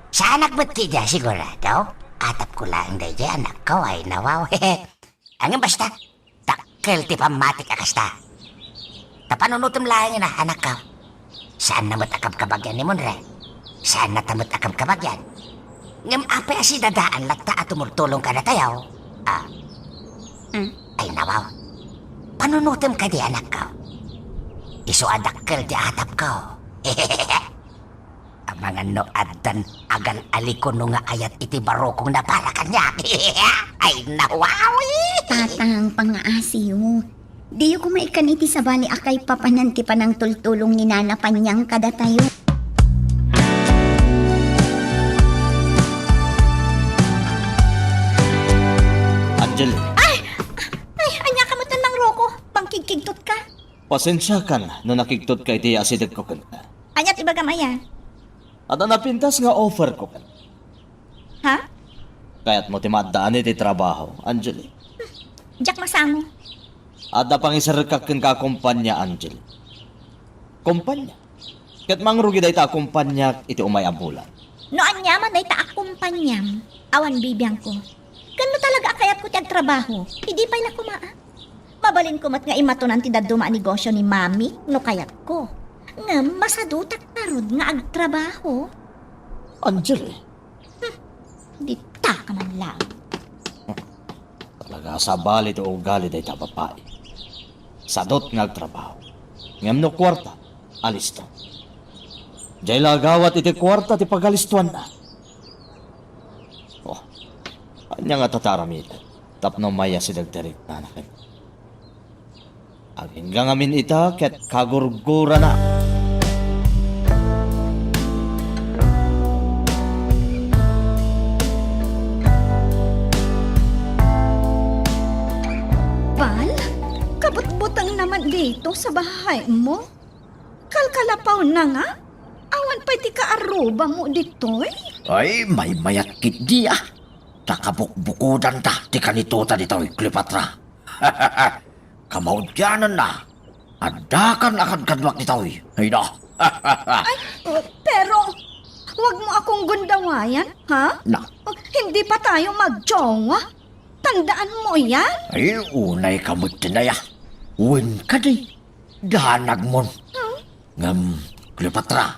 Saanak met kidda, sigurado? Atapko laeng daydiay, anakko, ay, nawaw. Ngem basta, dakkel ti pammatik a kasta. Ta panunotem laengen, anakko. Saanna met a kabkabagyan ni Monrey. Saanna ta met a kabkabagian. Ngem apay a sidadaan latta a tumultulong kadatayo? Ah. Hmm? Ay, nawaw. Panunotem kadi, anakko. Isu a dakkel ti atapko. Amangan no addan agal-aliko no nga ayat iti barokong napala kaniak. Ay, nawaw! Tatang, pangngaasiyo. Diyo koma ikkan iti sabali a kaipapanan ti panangtultulong ni Nana Panyang kadatayo. Angel. Ay! Ay, ania ka met, Mangroko? Pangkigkigtot ka? Pasensiakan no nakigtot ka iti asidegko kenka. Ania ti ibagam aya? Adda napintas nga offer ko kenka. Ha? Kayatmo ti maaddaan iti trabaho, Angeli? Diak masango. Adda pangiserrekak kenka a kompania, Angeli. Kompania? Ket mangrugi dayta a kompaniak iti umay a bulan. No ania man dayta a kompaniam, awan bibiangko. Ken no talaga a kayatko ti agtrabaho, idi pay la koma, a? Mabalinko met nga imatonan ti dadduma a negosio ni Mami no kayatko. Ngem masadutak ngarud nga agtrabaho. Angeli. Hmm, dita ka man laeng. Talaga a sabali ti ugali dayta a babai. Sadut nga agtrabaho. Ngem no kuarta, alisto. Diay la agawat iti kuarta ti pagalistoanna. Oh, ania ngata ti aramiden tapno maiyasideg ti riknana kenka? Agingga ngamin ita ket kagurgurana. Bal, kabutbutengna man dito sa bahay mo? Kalkalapawna nga? Awan pay ti kaarrubam ditoy? Ay, maymayat ketdi, a. Ta kabukbukodanta ti kanitota ditoy, Cleopatra. Kamaudiananna, addakan a kadkaduak ditoy. Ay, da. Ay, pero wag mo akong gundawayan, ha? Na? Hindi pa tayo magjowa. Tandaan mo yan? Ay, unay ka met ti naya. Wen kadi, danagmon. Hmm? Ngem, Cleopatra,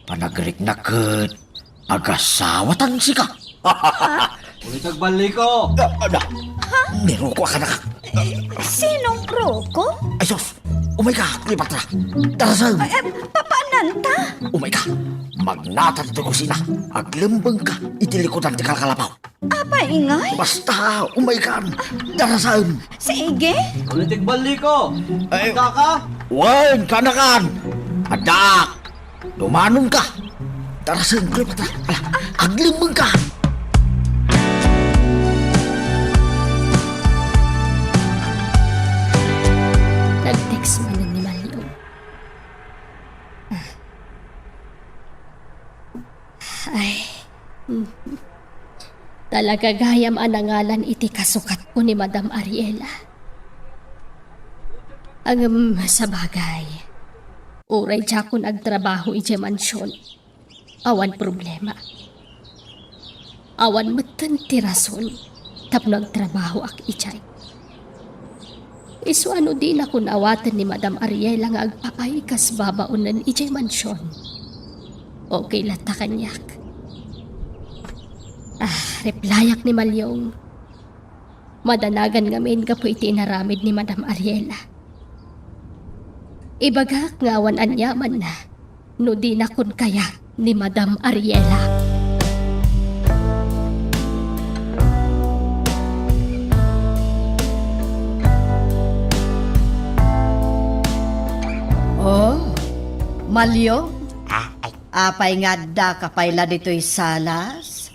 panagriknak ket agasawatan sika. Ulit agballiko! Da, da. Ha? Ni Rocco a kanak. Eh, sinong Rocco? Ay, sus! Umay ka, Cleopatra. Darasem! Eh, eh, papaananta? Umay ka. Magnatan ti kusina. Aglembeng ka iti likudan ti kalkalapaw. Apay ngay? Basta, umay kan. Darasem. Sige. Ulit agballiko! Ay, adda ka? Wen, kanakan! Adda! Dumanon ka! Darasem, Cleopatra! Ala, aglemmeng ka! Nag-text manen ni Malyong. Ay. Talaga gayam a nangalan iti kasukatko ni Madam Ariela. Ngem, sabagay, uray diakon agtrabaho idiay mansion, awan problema. Awan metten ti rason tapno agtrabahoak idiay. Isu a no dinakon awaten ni Madam Ariela nga agpapay kas babaonen idiay mansion, okay latta kaniak. Ah, replyak ni Malyong. Madanagan ngamin gapu iti inaramid ni Madam Ariela. Ibagak nga awan aniamanna no dinakon kayat ni Madam Ariela. Oh, Malyong? Ah, ay. Apay nga adda ka pay la ditoy salas?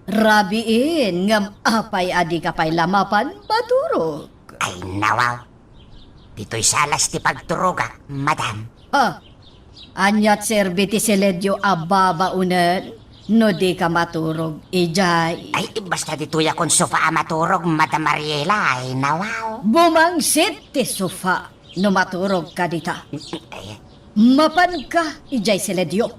Rabiin, ngem apay a di ka pay la mapan maturog? Ay, nawaw. Ditoy salas ti pagturogak, madam. Ha? Aniat serbi ti siledio a babaonen no di ka maturog idiay? Ay, basta ditoyakon sofa a maturog, Madam Ariela, ay, nawaw. Bumangsit ti sofa no maturog ka dita. Ay. Mapan ka idiay siledio.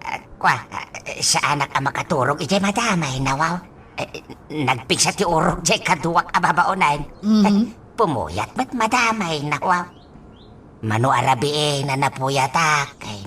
Ah, kua, ah, saanak a makaturog idiay, madam, ay, nawaw. Eh, nagpigsa ti urok diay kaduak a babaonen. Mhm. Eh, pumuyat met, madam, ay, nawaw. Mano a rabii, nanapuyatak, ay,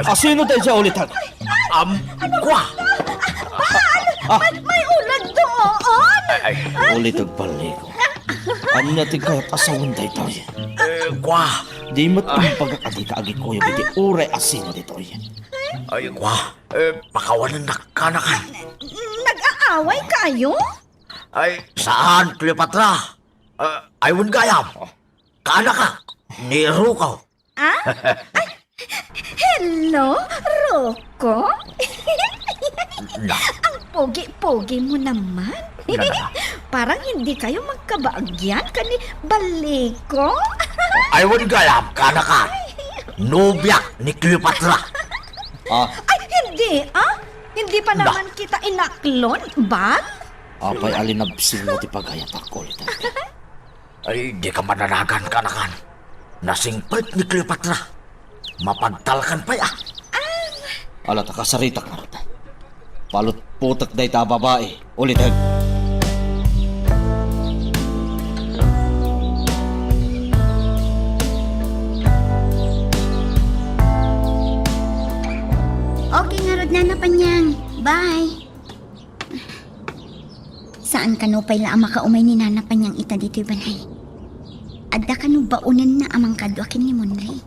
Asino daydiay uliteg? Am, kua. Ah. May, may ulag doon. Ay, ay. Uliteg, Baleko. Ania ti kayat a sawen daytoy? Eh, kua. Di met imbagak a dika agikuyog iti uray asino ditoy. Ay, kua. Eh, pakawanennak, kanakan. Nag-aaway kayo? Ay, saan, Cleopatra? Eh, ay, wen gayam. Kaanaka, ni Rocco. Ah? Ay, hello, Rocco? Na. Ang pogi-pogi mo naman. Na, na, na. Parang hindi kayo magkabaagyan kani Baleko? Ay, wen gayam, kaanaka. Nobia ni Cleopatra. Ah. Ay, hindi, ah? Hindi pa Na. naman kita inaklon, Bal? Apay a linabsingmo ti pagayatak, uliteg? Ay, dika mananagan, kanakan. Nasingpet ni Cleopatra. Mapagtalkan pay, ah. Ala ta kasaritak ngarud. Palutpotek dayta a babai, uliteg. Okay ngarud, Nana Panyang. Bye. Saan kano pay la a makaumay ni Nana Panyang ita ditoy balay? Adda kano baonenna a mangkadua ken ni Monray?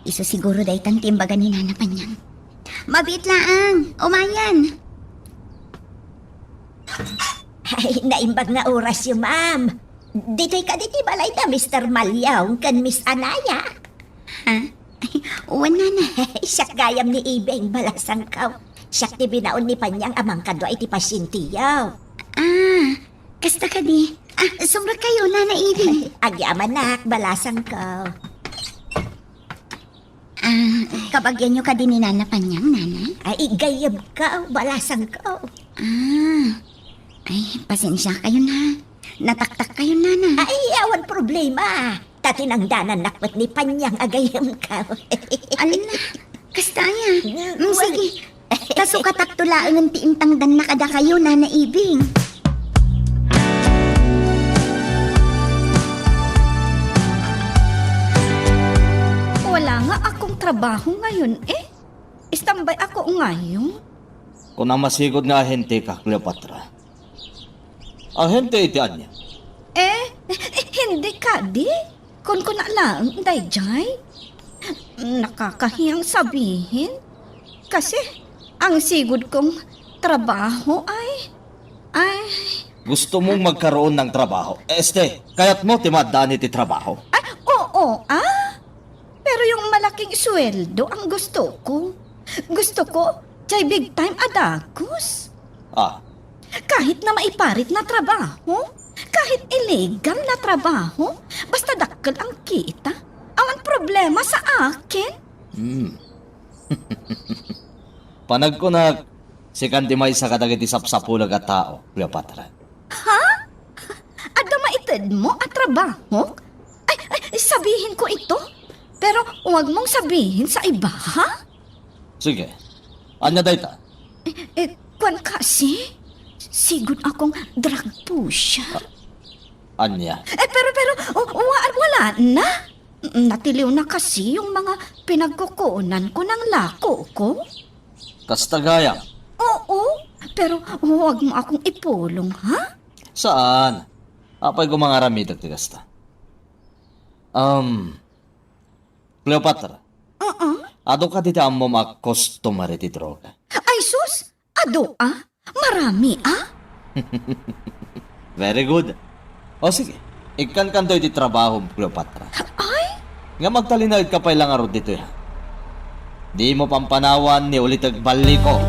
Isu siguro daytan ti imbaga ni Nana Panyang. Mabiit laang, umayan. Ay, naimbag nga orasyo, ma'am. Ditoy kadi ti balay da Mister Malyong ken Miss Anaya? Ha? Ay, wen, Nana. Siak gayam ni Ibing, balasangko. Siak ti binaon ni Panyang a mangkadua iti pasienteyo. Ah, kasta kadi. Ah, sumrek kayo, Nana Ibing. Agyamanak, balasangko. Ah, kabagianyo kadi ni Nana Panyang, Nana? Ay, gayyemko, balasangko. Ah. Ay, pasensiakayon, ha. Nataktakkayon, Nana. Ay, awan problema. Ta tinangdanannak met ni Panyang a gayyemko. Ala, kasta aya. Mm, mm, well, sige. Ta sukatakto laengen ti intangdanna kadakayo, Nana Ibing. Wala nga akong trabaho ngayon, eh. Istambay ako ngayon. Kuna masigud nga ahente ka, Cleopatra. Ahente iti ania? Eh, hindi kadi. Kunkuna laeng daydiay. Nakakahiyang sabihin. Kasi, ang sigud kong trabaho ay, ay... Gusto mong magkaroon ng trabaho? Este, kayat mo ti maaddaan iti trabaho? Ay, oo, ah. Pero yung malaking sweldo ang gusto ko. Gusto ko, jay big time a dagus. Ah. Kahit na maiparit na trabaho, kahit illegal na trabaho, basta dakkel ang kita, awan problema sa akin. Hmm. Panagkunak, sikan ti maysa kadagiti sapsapulag a tao, Cleopatra. Ha? Adda maitedmo a trabaho? Ay, ay, sabihin ko ito. Pero huwag mong sabihin sa iba, ha? Sige. Ania dayta? Eh, eh, kuan kasi, sigud akong drug pusher. Ah, ania? Eh, pero, pero, o, wa-, wala na. Natiliw na kasi yung mga pinagkukunan ko ng lako ko. Kasta gayam? Oo, pero huwag mo akong ipulong, ha? Saan? Apay ko mangaramidek ti kasta. Um, Cleopatra. Ah, Adu kadi ti ammom a customer iti droga? Ay sus! Adu a? Marami a? Very good. O sige, ikkankanto iti trabahom, Cleopatra. Ay? Ngem agtalinaedka pay la ngarud ditoy, ha? Dimo pampanawan ni ulitek balliko.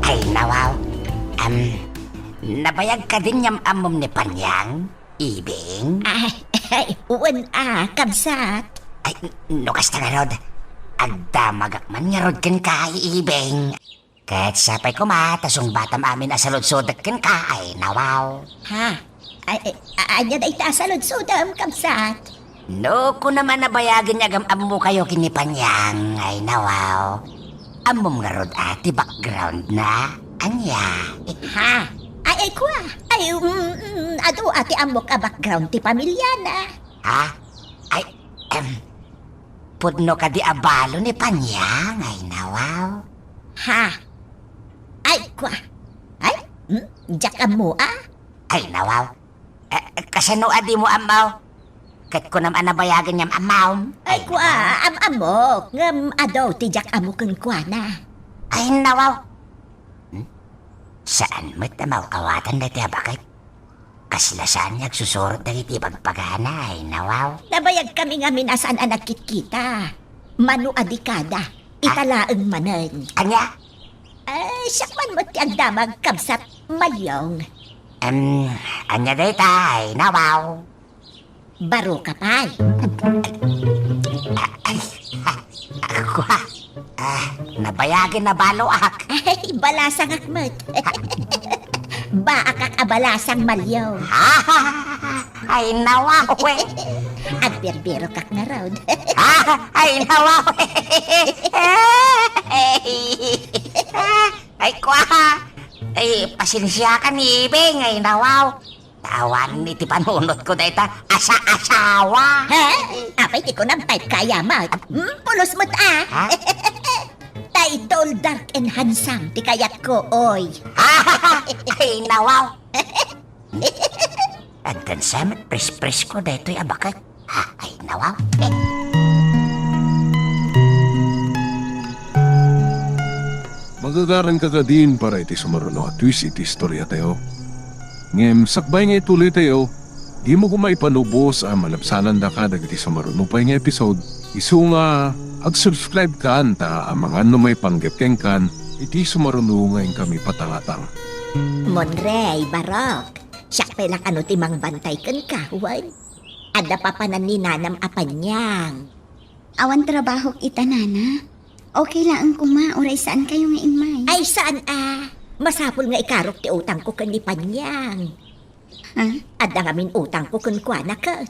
Ay, nawaw. Am, nabayag kadin nga am-ammom ni Panyang, Ibing? Ay, ay, wen a, kabsat. Ay, no kasta ngarud, agdamagak man ngarud kenka, Ibing. Ket sapay koma ta sungbatam amin a saludsodek kenka, ay, nawaw. Ha? Ay, ay, a-, ania dayta a saludsodem, kabsat? No kunam a nabayagen nga agam-ammokayo ken ni Panyang, ay, nawaw. Ammom ngarud a ti background na? Ania? Ha? Ay, ay, kua. Ay, mm, mm, adu a ti ammok a background ti pamilyana. Ha? Ay, em, pudno kadi a balo ni Panyang, ay, nawaw. Ha? Ay, kua. Ay, hmm? Diak ammo, a? Ay, nawaw. Eh, kasano a dimo ammo? Ket kunam a nabayagen nga am-ammom. Ay, kua, am-ammok, ngem adu ti diak ammo kenkuana. Ay, nawaw. Hmm? Saan met a maaw-awatan daytoy a baket? Kasla saan nga agsusurot dagiti ibagbagana, ay, nawaw. Nabayagkami ngamin a saan a nagkitkita. Mano a dekada, ita laeng manen. Ania? Eh, siak man met ti agdamag, kabsat Malyong. Em, ania dayta, ay, nawaw? Baro ka pay. Ay, ah, kua. Ah, nabayagen a baloak. Ay, balasangak met. Baakak a balasang, Malyong. Ay, nawaw, eh. Agbirbirokak ngarud. Ay, nawaw, eh. Ay, kua. Ay, pasensiakan, Ibing, ay, nawaw. Awan iti panunotko dayta asa-asawa. Ha? Apay ti kunam, type ka aya met? Hmm, pulos met a. Ha? Tay tall, dark, and handsome ti kayatko, oy. Ay, nawaw. Agdansa met pres-presko daytoy a baket. Ha, ay, nawaw. Magagaranka kadin para iti sumaruno a twist iti istoriatayo. Ngem sakbay nga ituloytayo, dimo koma ipalubos a malabsanandaka dagiti sumaruno pay nga episode. Isu nga ag-subscribe kan ta amangan no maipanggep kenkan iti sumaruno nga inkami patangatang. Monrey, Barok, siak pay la kano ti mangbantay kenka, wen? Adda papanan ni nanam a Panyang. Awan trabahok ita, nana. Okay laeng koma, uray saankayo nga immay. Ay, saan a. Masapul nga ikarok ti utangko ken ni Panyang. Ha? Adda ngamin utangko kenkuana ket.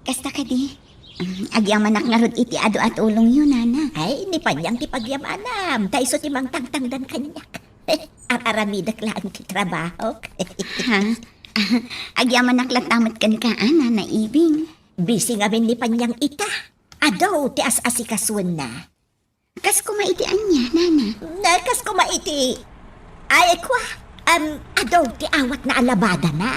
Kasta kadi. Mm, agyamanak ngarud iti adu a tulongyo, nana. Ay, ni Panyang ti pagyamanam, ta isu ti mangtangtangdan kaniak. Ar-aramidek laeng ti trabahok. Ha? Agyamanak latta met kenka, a, Nana Ibing. Busy ngamin ni Panyang ita. Adu ti as-asikasuenna. Kas koma iti ania, nana? Na, kas koma iti, ay, kua, em, adu ti awatna a labadana.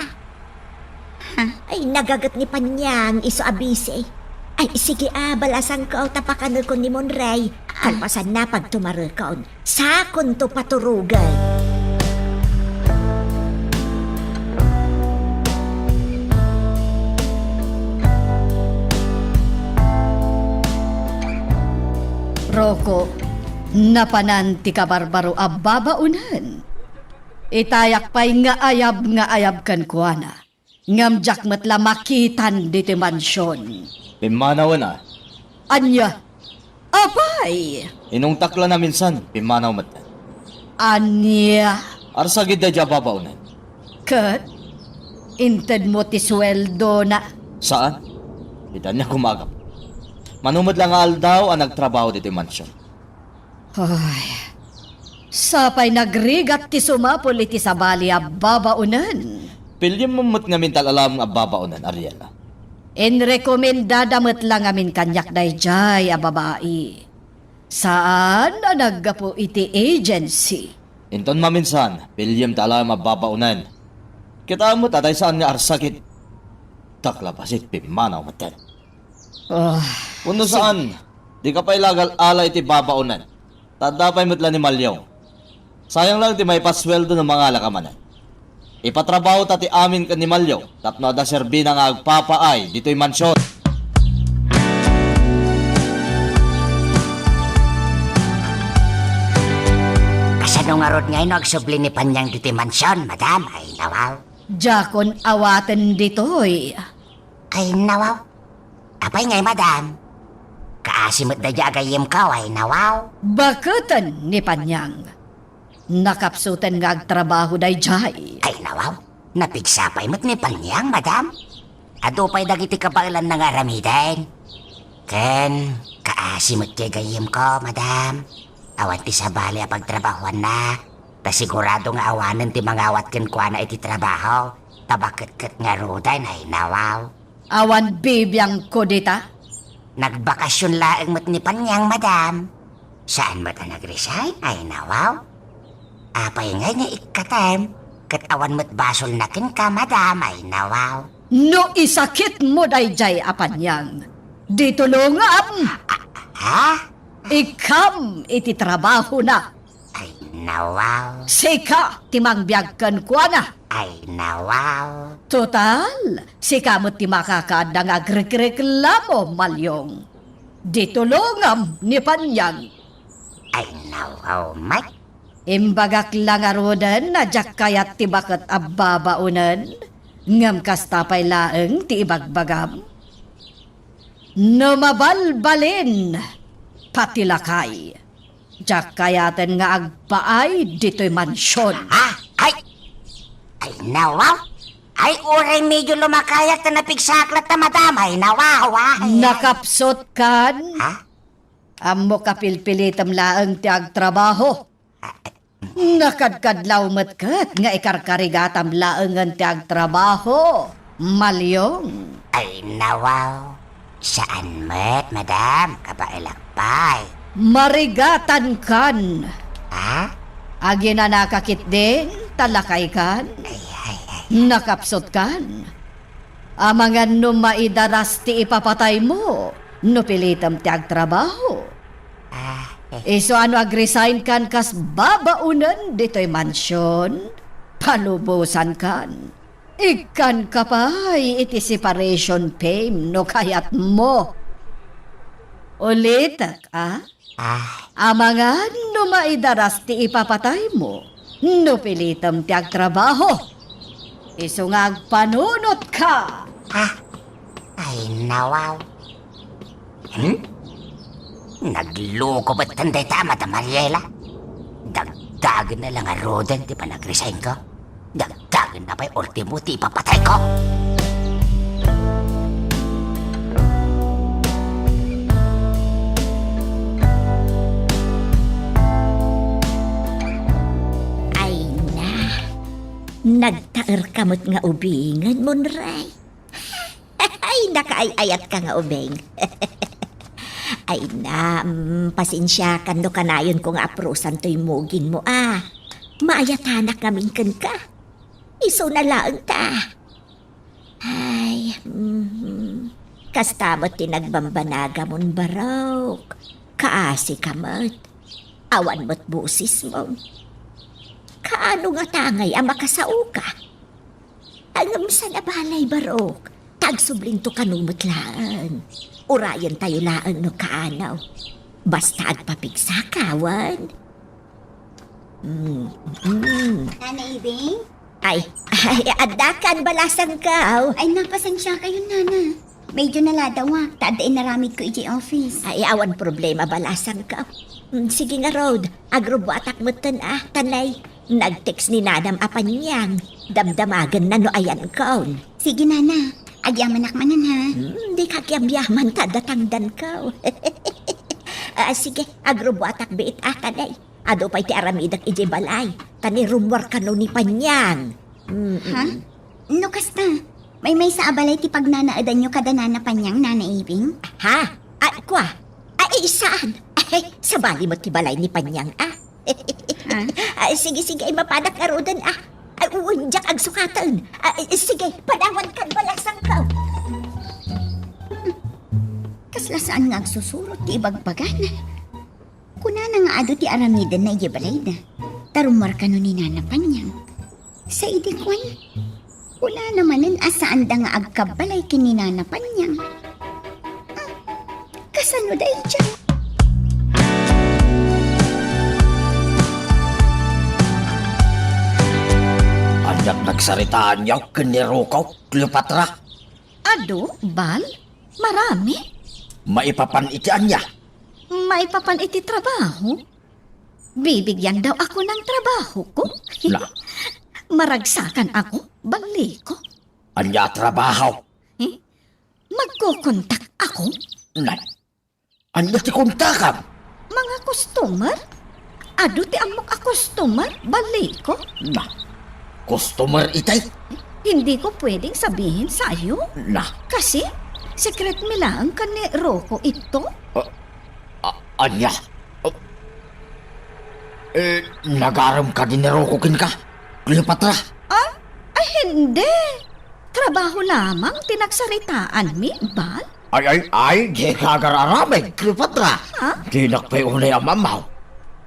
Ha? Ay, nagaget ni Panyang isu a busy. Ay, sige a, balasangko ta pakanekon ni Monrey. Ah. Kalpasanna, pagtumarekon. Sakonto paturogen. Roko, napanan ti kabarbaro a babaonen. Itayak pay nga ayab nga ayab kenkuana. Ngem diak met la makitan ditoy mansion. Pimmanawen a. Ania? Apay! Inungtak la naminsan, pimmanaw met. Ania? Arsagid daydiay a babaonen. Ket? Intedmo ti sueldona? Saan? Ita ania koma a gapu. Mano met la nga aldaw a nagtrabaho ditoy mansion. Ay, sapay nagrigat ti sumapul iti sabali a babaonen. Piliem met ngamin ti al-alam nga babaonen, Ariela. Inrekomendada met la ngamin kaniak daydiay a babai. Saan a naggapu iti agency. Inton maminsan, piliem ta alaem a babaonen. Kitaem met a daysaen nga arsakit. Daklabasik pimmanaw metten. Ah, Wenno si- saan, dika pay la agal-ala iti babaonen. Ta adda pay met la ni Malyong. Sayang lang ti maipasueldo no mangalaka manen. Ipatrabahota ti amin ken ni Malyong tapno adda serbina nga agpapaay ditoy mansion. Kasano ngarud ngay no agsubli ni Panyang ditoy mansion, madam? Ay, nawaw. Diakon awaten ditoy. Ay, nawaw. Apay ngay, madam? Kaasi met daydiay a gayyemko, ay, nawaw. Baketen ni Panyang. Nakapsuten nga agtrabaho daydiay. Ay, nawaw. Napigsa pay met ni Panyang, madam. Adu pay dagiti kabaelanna nga aramiden. Ken, kaasi met ti gayyemko, madam. Awan ti sabali a pagtrabahoanna. Ta sigurado nga awanen ti mangawat kenkuana iti trabaho. Ta baketket ngaruden, ay, nawaw. Awan bibiangko dita? Nagbakasyon laeng met ni Panyang, madam. Saan met a nag-resign? Ay, nawaw. Apay ngay nga ikkatem? Ket awan met basolna kenka, madam? Ay, nawaw. No isakitmo daydiay a Panyang, ditulongam. Ha? Ikkam iti trabahona. Ay, nawaw. Sika ti mangbiag kenkuana. Ay, nawaw. Total, sika met ti makakaadda nga agrekreklamo, Malyong. Ditulongam ni Panyang. Ay, nawaw met. Imbagak la ngaruden a diak kayat ti baket a babaonen, ngem kasta pay laeng ti ibagbagam. No mabalbalin, pati lakay. Diak kayaten nga agpaay ditoy mansion. Ha? Ay! Ay, nawaw! Ay, uray medyo lumakayak ta napigsak latta, madam. Ay, nawaw, ay. Nakapsot kan? Ha? Ammok a pilpilitem laeng ti agtrabaho. Ah, eh. Nakadkadlaw met ket nga ikarkarigatam laengen ti agtrabaho, Malyong. Ay, nawaw. Saan met, madam. Kabaelak pay. Marigatan kan. Ha? Aginanaka ketdin, ta lakay kan. Ay, ay, ay. Nakapsot kan. Amangan no maidaras ti ipapataymo, no pilitem ti agtrabaho. Ah, eh. Isu a no agresign kan kas babaonen ditoy mansion, palubosan kan. Ikkanka pay iti separation pay no kayatmo. Ulitek, a? Ah. Amangan no maidaras ti ipapataymo, no pilitem ti agtrabaho. Isu nga agpanunotka. Ah. Ay, nawaw. Hmm? Nagloko met dayta, Madam Mariela. Dagdagenna la ngaruden ti panagresign ko. Dagdagenna pay ultimo ti ipapatayko. Ay na, nagtaerka met nga ubingen, Monray. Ay, nakaay-ayatka nga ubing. Ay na, mm, pasensiakan no kanayonko nga aprosan toy mugingmo, a. Maayatanak ngamin kenka. Isuna laeng ta. Ay, mhm. Kasta met ti nagbambanagamon, barok. Kaasika met. Awan met bosesmo. Kaano ngata ngay a makasaoka? Ngem saan a balay, barok. Ta agsublinto kano met laeng. Urayentayo laeng no kaano. Basta agpapigsaka, wen? Mm, mm. Nana Ibing? Ay, ay, addakan, balasangko. Ay, napasensiakayon, Nana. Medyo naladawak, ta adda inaramidko idiay office. Ay, awan problema, balasangko. Mm, sige ngarud, agrubuatak metten, a, tanay. Nag-text ni Nanam a Panyang. Damdamagenna no ayankon. Sige, Nana. Agyamanak manen, ha? Hmm, dika agyamyaman ta adda tangdanko. A, sige, agrubuatak biit, a, tanay. Adu pay ti aramidek idiay balay. Ta ni rummuar kano ni Panyang. Mm-mm. Ha? No kasta, maymaysa a balay ti pagnanaedanyo kada Nana Panyang, Nana Ibing? Ha? Ay, kua? Ay, saan? Ay, sabali met ti balay ni Panyang, a. Ah, ah, sige, sige, ay mapadak ngaruden, ah. Ay, wen, diak agsukaten. Ah, eh, sige, padawan kan balasangko. Kasla saan nga agsusurot ti ibagbagana. Kunana nga adu ti aramidenna idiay balayda. Tarumar kano ni Nana Panyang. Sa idi kuan, kunana manen a saanda nga agkabbalay ken ni Nana Panyang. Hmm, kasano daydiay? Aniat nagsaritaanyo ken ni Rocco, Cleopatra? Adu, Bal? Marami? Maipapan iti ania? Maipapan iti trabaho. Bibigyan daw ako ng trabaho ko. Na. Maragsakan ako, Baliko. Ania a trabaho? Eh? Magkukontak ako? Na. Ania ti kontakam? Mga customer? Adu ti ammok a customer, Baliko? Na. Customer itay? Hindi ko pwedeng sabihin sa'yo. Na. Kasi, secret mi laeng kan ni Rocco ito. Ah, ah, ania? Ah, eh, nagarem kadi ni Rocco kenka, Cleopatra? Ah? Ay, hindi. Trabaho lamang ti nagsaritaan mi, Bal. Ay, ay, ay, di ka agar-aramid, Cleopatra. Ha? Dinak pay unay a mammaw.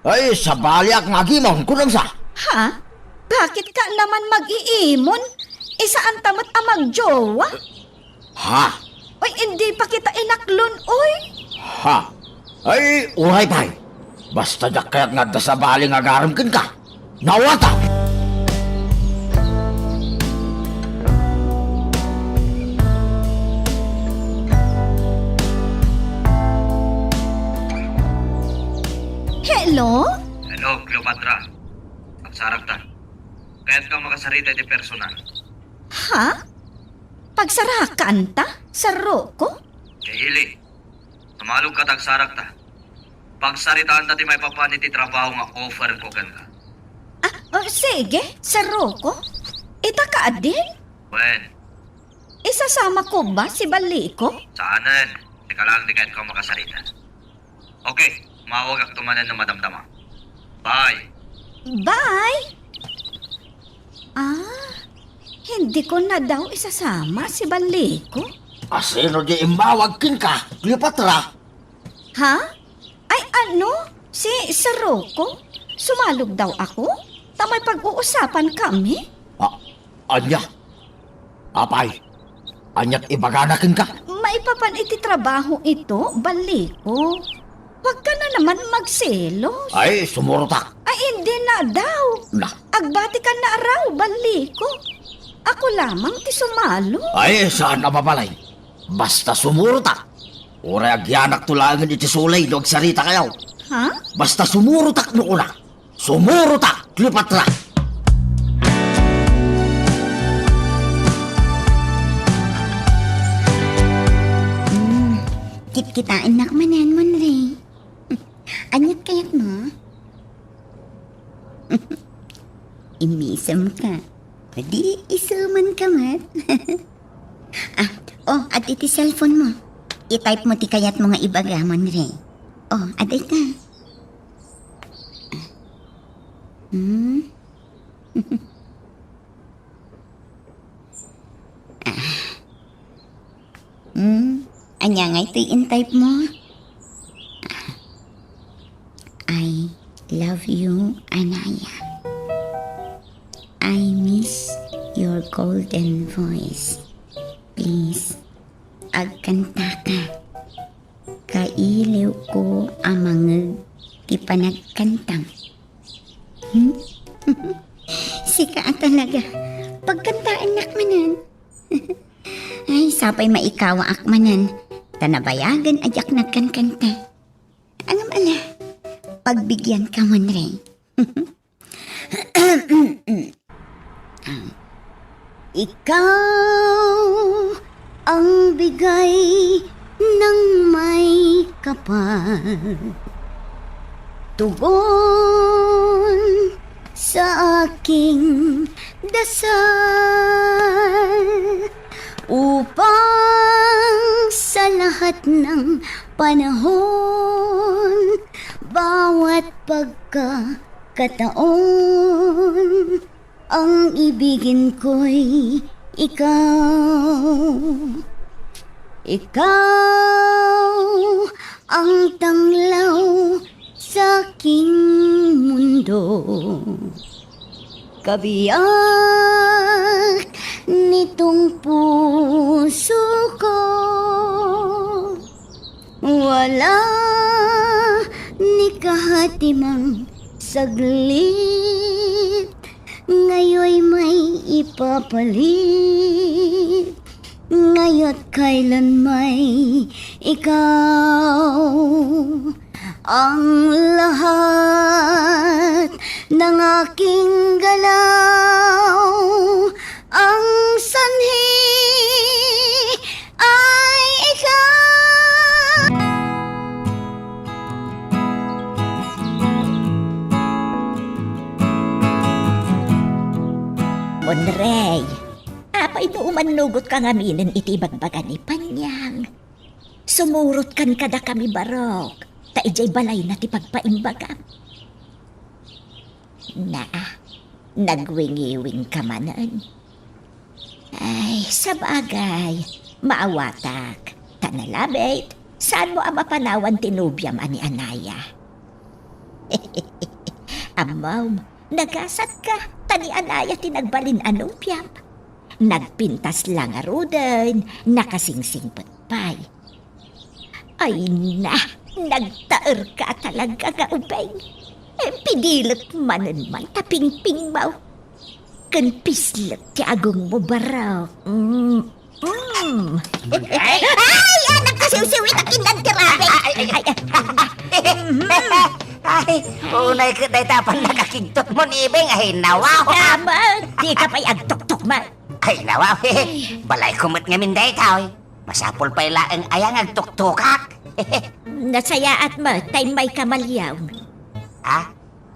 Ay, sabaliak nga agimon, kunam sa? Ha? Bakit ka naman mag-iimon? Isaanta met a magjowa? Ha? Oy, hindi pa kita inaklon, oy. Ha? Ay, uray pay. Basta diak kayat nga adda sabali nga agarem kenka. Nawata! Hello? Hello, Cleopatra. Agsaragta. Kayat ka makasarita iti personal. Ha? Pagsarakan ta? Sa Rocco? Kay Ili, sumalog ka ta agsaragta. Pagsaritaanta ti maipapan iti trabaho nga offer ko kenka. Ah, oh, sige, Sir Rocco. Ita ka adin? Wen. Isasama ko ba si Baliko? Saanen. Sika lang di kayat ko makasarita. Okay, mawagak to manen no madamdama. Bye. Bye. Ah, hindi ko na daw isasama si Baliko. Asino di immawag kenka, Cleopatra? Ha? Ay, ano? Si Sir Rocco? Sumalog daw ako? Ta may pag-uusapan kami? Ah, ania? Apay, aniat ibagana kenka? Maipapan iti trabaho ito, Baliko. Huwag ka na naman magselos. Ay, sumurotak. Ay, hindi na daw. Na. Agbati ka na raw, Baliko. Ako lamang ti sumalo. Ay, saan a mabalay? Basta sumurotak. Uray agyanak to laengen iti sulay no agsarita kayo. Ha? Basta sumurotak no una. Sumurotak, Cleopatra! Hmm, kitkitaennak manen, Monre. Aniat kayatmo? Immisem ka. Di isuman ka met. Ah, oh, adda iti cellphone mo. I-type mo ti kayat mo nga ibaga, Monre. Oh, adda ita. Hmm? Ah. Hmm? Ania ngay ti in-type mo? I love you, Anaya. I miss your golden voice. Please, agkantaka. Kailiwko a mangeg ti panagkantam. Hmm? Sika a talaga. Pagkantaennak manen. Ay, sapay maikawaak manen. Ta nabayagen a diak nagkankanta. Ngem ala, pagbigyan ka man, Ray. Ikaw ang bigay ng may kapal. Tugon sa aking dasal upang sa lahat ng panahon, bawat pagka Kataon, ang ibigin ko'y ikaw. Ikaw ang tanglaw sa aking mundo. Kabiyak nitong puso ko. Wala ni kahatimang saglit, ngayoy may ipapalit, ngayo't kailan may ikaw. Ang lahat ng aking galaw, ang sanhi ay ikaw. Monrey, apay no umannugot ka ngaminen iti ibagbaga ni Panyang? Sumurot kan kadakami barok, ta idiay balayna ti pagpaimbagam. Na, nagwingiwing ka manen. Ay, sabagay, maawatak. Ta nalabit, saan mo a mapanawan ti nobiam a ni Anaya? Ammom, nagasat ka, ta ni Anaya ti nagbalin a nobiam. Nagpintas la ngaruden, nakasingsingpet pay. Ay na, nagtaer ka talaga nga ubing. Eh, pidilet manen man ta pingpingmo. Ken pislek ti agongmo barok. Mm. Mm. Ay! Ay, anak, kasiwsiwit ak indan ti rabi. Ay, ay, ay. Ay, ay. Ay, unay ket dayta pay nakakigtot mo ni Ibing, ay, nawaw. Tama, di ka pay agtuktok man. Ay, nawaw, eh. Balayko met ngamin daytoy. Masapul pay laeng aya nga agtuktokak. Nasayaat met ta immay ka, Maliong. Ah?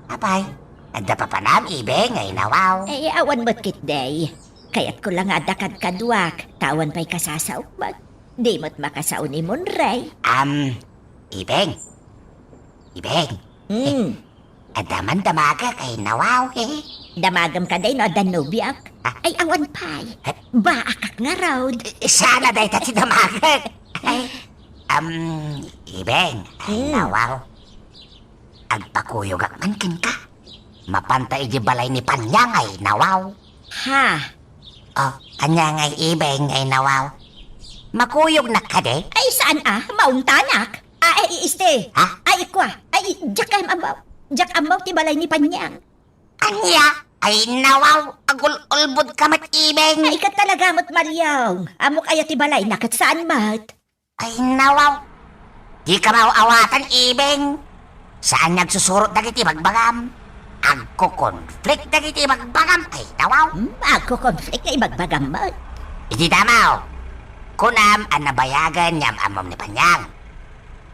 Apay? Adda papanam, Ibing, ay, nawaw. Eh, awan met ketdi. Kayatko la nga adda kadkaduak, ta awan pay kasasaok met. Di met makasao ni Monrey. Am, Ibing. Ibing. Hmm. Adda man damagek, ay, nawaw, eh. Damagem kadi no adda nobiok? Ah. Ay, awan pay. Eh? Baakak ngarud. Eh, saan a dayta ti damagek? Ay, am, Ibing, ay, hmm, nawaw. Agpakuyogak man kenka. Mapanta idiay balay ni Panyang, ay, nawaw. Ha? Oh, ania ngay, Ibing, ay, nawaw. Makuyognak kadi? Ay, saan a? Maungtanak. Ah, ay, iiste. Ha? Ay, ikua. Ay, diak ammo. Diak ammo ti balay ni Panyang. Ania? Ay, nawaw, agul-ulbodka met, Ibing. Ay, ket talaga met, Maliong. Ammok aya ti balayna ket saan met? Ay, nawaw. Dika maaw-awatan, Ibing. Saan nga agsusurot dagiti ibagbagam. Agko-conflict dagiti ibagbagam. Ay, nawaw. Hmm, agko-conflict nga ibagbagam met. Idi damaw, kunam a nabayagen nga am-ammom ni Panyang.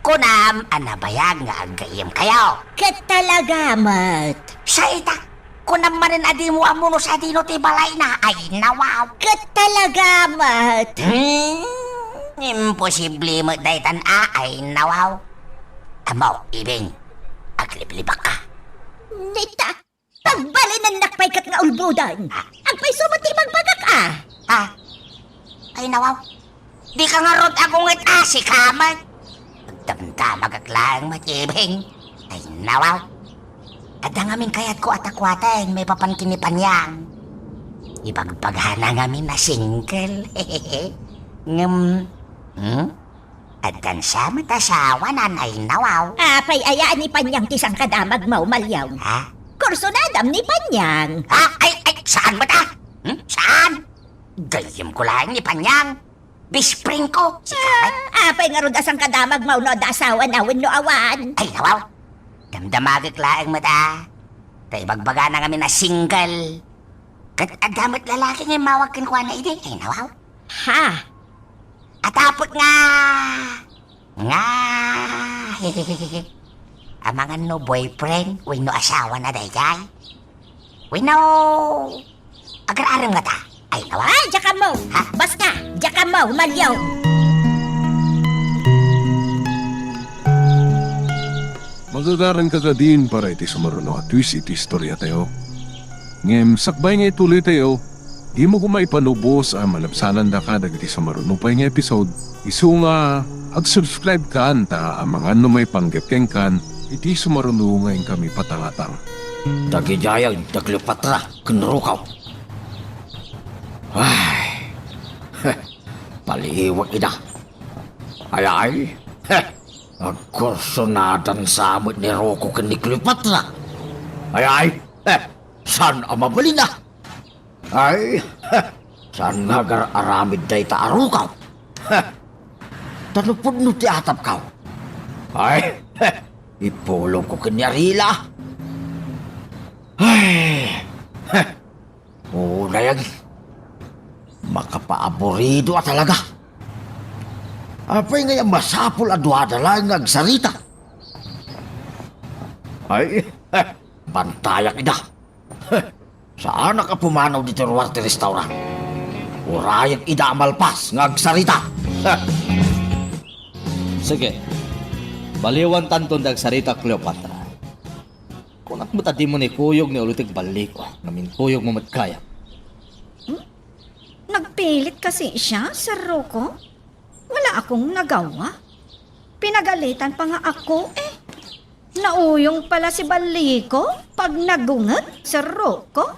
Kunam a nabayag nga aggayyemkayo. Ket talaga met. Sa ita, kunam manen a dimo ammo no sadino ti balayna. Ay, nawaw. Ket talaga met. Hmm, imposible met daytan a. Ay, nawaw. Ammo, Ibing, agliblibakka. Nita, pagbalinennak pay ket nga ulboden. Ah. Agpayso met ti ibagbagak a. Ah. Ay, nawaw. Dika ngarud agunget a, sika met. Agdamdamagak laeng met, Ibing. Ay, nawaw. Adda ngamin kayatko a takuaten maipapan ken ni Panyang. Ibagbagana ngamin a single. Ngem, hmm? Addan sa met asawanan, ay, nawaw. Apay aya ni Panyang ti sangkadamagmo, Maliong? Ha? Kursunadam ni Panyang. Ha? Ay, ay, saan met a? Hmm? Saan? Gayyemko laeng ni Panyang. Best friend ko, sika met. Ah, apay ngarud a sangkadamagmo no adda asawana wenno awan? Ay, nawaw. Damdamagek laeng met a. Ta ibagbagana ngamin a single. Ket adda met lalaki nga immawag kenkuana idi. Ay, nawaw. Ha? Atapot nga, nga, amangan no boyfriend wenno asawana daydiay? Wenno, agar-arem ngata? Ay, nawaw. Ay, diak ammo. Ha? Basta, diak ammo, Maliong. Magagaranka kadin para iti sumaruno a twist iti istoriatayo. Ngem sakbay nga ituloytayo, dimo koma ipanubos a malabsanandaka dagiti sumaruno pay nga episode. Isu nga ag-subscribe kan ta amangan no maipanggep kenkan iti sumaruno nga inkami patangatang. Dagidiayen da Cleopatra ken Rukaw. Ay, paliwek ida. Ay, ay, agkursonadansa met ni Rukaw ken ni Cleopatra. Ay, ay, saan a mabalin a? Ay, saan nga agar-aramid dayta a Rukaw? Ta no pudno ti atapkaw, ay, ipulongko ken ni Arila. Ay, unay agi, makapaaburido a talaga. Apay ngay a masapul a duada laeng nga agsarita? Ay, bantayak ida. Saanak a pumanaw ditoy ruar ti restaurant. Urayek ida a malpas nga agsarita. Sige. Baliwantanton ti agsarita, Cleopatra. Kunak met a dimo ni kuyog ni ulitek balliko, ngem inkuyogmo met gayam. Hmm? Nagpilit kasi siya, Sir Rukaw? Wala akong nagawa. Pinagalitan pa nga ako, eh. Nauyong pala si balliko pag nagunget, Sir Rukaw.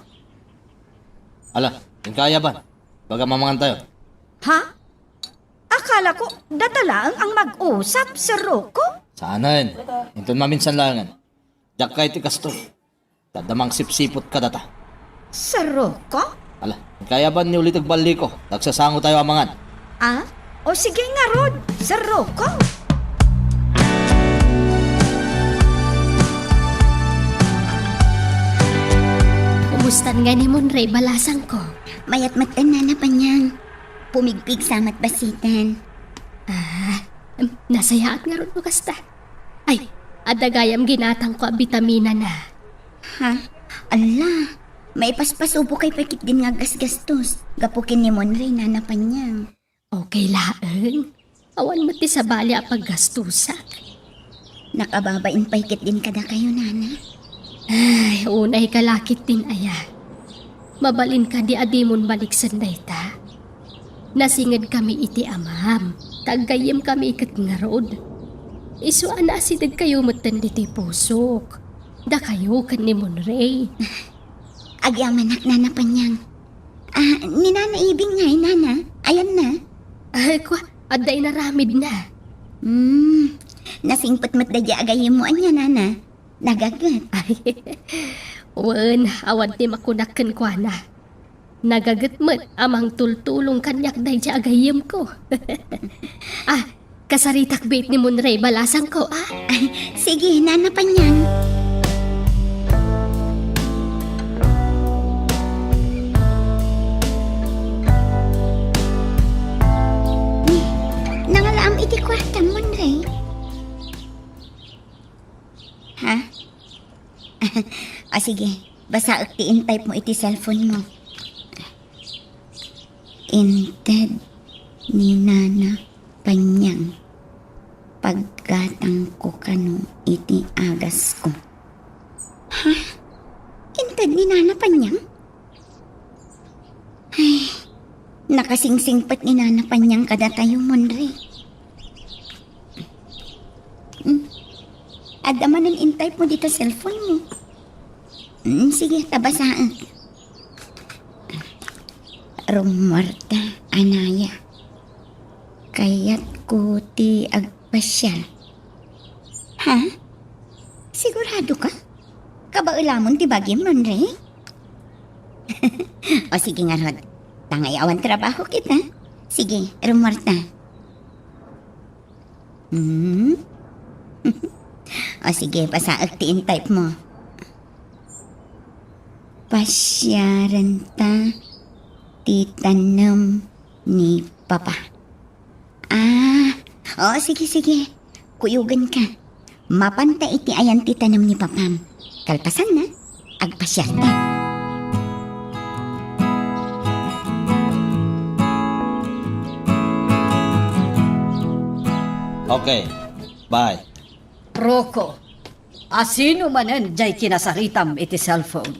Ala, inkaayaban. Baga mamangan tayo. Ha? Akala ko, data laeng ang mag-usap, Sir Rukaw. Saanen. Inton maminsan laengen. Diak kayat ti kastoy. Tadda mangsipsipot kadata. Sir Rukaw? Ala, inkaayaban ni ulitek balliko. Nagsasango tayo amangan. Ah? O sige ngarud, Sir Rukaw. Kumustan nga ni Monray, balasangko? Mayat met, Nana Panyang. Pumigpigsa met basiten. Ah, em, nasayaat ngarud no kasta. Ay, adda gayam ginatangko a bitamina na. Ha? Ala, maipaspasubokay pay ketdin nga aggasgastos gapu ken ni Monray, Nana Panyang. Okay laeng. Awan met ti sabali a paggastosak. Nakababain pay ketdin kadakayo, Nana. Ay, unay ka la ketdin aya. Mabalin kadi a dimon maliksen dayta? Nasinged kami iti amam, ta aggayyem kami ket ngarud. Isu a naasideg kayo metten ditoy pusok, dakayo ken ni Monray. Agyamanak, Nana Panyang. Ah, ni Nana Ibing ngay, Nana? Ayanna? Ay, kwa, adda inaramidna. Hmm, nasingpet met daydiay agayyemmo ania, Nana? Nagaget. Ay, wen, awan ti makunak kenkuana. Nagaget met a mangtultulong kaniak daydiay agayyemko. Ah, kasaritak bet ni Monray, balasangko, ah. Ay, sige, Nana Panyang. Ni, nangalaam iti kuartam, Monray. Ha? O sige, basaek ti in-type mo iti cellphone mo. Inted ni Nana Panyang, paggatangko kano iti agasko. Ha? Inted ni Nana Panyang? Ay, nakasingsingpet ni Nana Panyang kadatayo, Monray. Hmm. Adda manen in-type mo dita cellphone mo. Hmm, sige, ta basaek. Rummuarta, anaya. Kayatko ti agpasiar. Ha? Sigurado ka? Kabaelamon ti bagim, Monray? O sige ngarud. Tangay awan trabaho kita. Sige, rummuarta. Hmm? O sige, basaek ti in-type mo. Pasiarenta ti tanem ni Papa. Ah, o, sige, sige. Kuyogenka. Mapanta iti ayan ti tanem ni Papam. Kalpasanna, agpasiarta. Okay. Bye. Rukaw, Asino manen jay kinasaritam iti cellphone?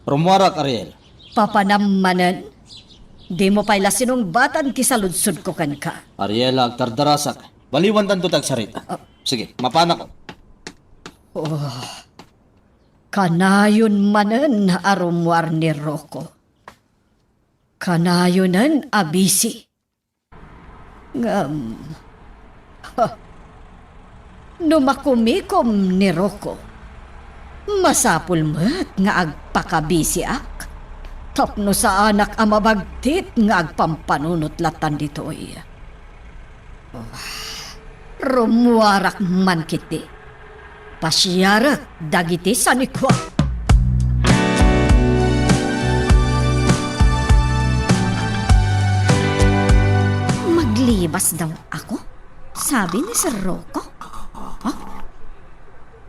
Rummuarak, Ariel. Papanam manen? Dimo pay la sinungbatan ti saludsodko kenka. Ariel, agtardarasak. Baliwantanto ti agsarita. Ah. Sige, mapanakon. Oh, kanayon manen a rummuar ni Rocco. Kanayonen a busy. Ngem, ha, no makumikom ni Rocco, masapul met nga agpakabisiak tapno saanak a mabagtit nga agpampanunot latan ditoy. Rummuarak man ketdi. Pasiarek dagiti sanikuak. Maglibas daw ako, sabi ni Sir Rocco. Ha?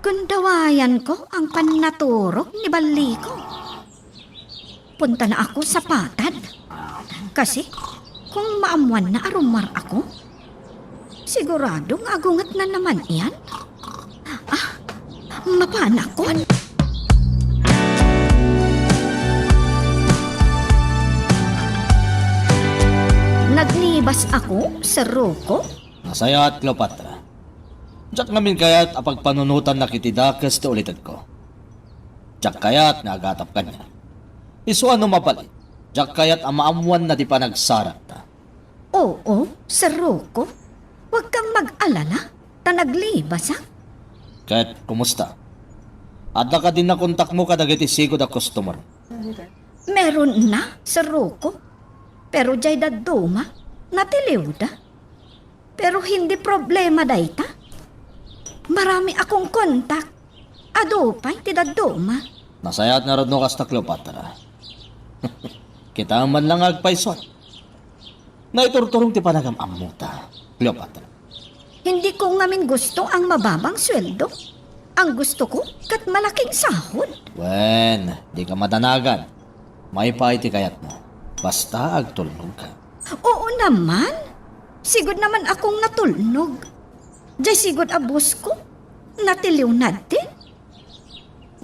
Gundawayan ko ang pannaturog ni Balliko. Punta na ako sa patad. Kasi, kung maammuanna a rummuar ako, sigurado nga agungetna naman iyan. Ah, mapanakon. Naglibas ako, Sir Rocco. Nasayaat, Cleopatra. Diak ngamin kayat a pagpanunotannak iti dakes ti ulitekko. Diak kayat nga agatap kaniak. Isu a no mabalin, diak kayat a maammuanna ti panagsarangta. Oo, Sir Rocco. Huwag kang mag-alala, ta naglibasak. Ket kumusta? Adda kadi nakontakmo kadagiti sigud a customer? Meron na, Sir Rocco. Pero jay dadduma, natiliwda. Pero hindi problema dayta. Marami akong kontak. Adu pay ti dadduma. Nasayaat ngarud no kasta, Cleopatra. Kita man lang agpayso. Naiturturong ti panagam-ammota, Cleopatra. Hindi ko ngamin gusto ang mababang sweldo. Ang gusto ko, ket malaking sahod. Wen, di ka madanagan. Maypay ti kayatmo. Basta agtulnog ka. Oo naman. Sigud naman akong natulnog. Jay sigud a boss ko, natiliw na din.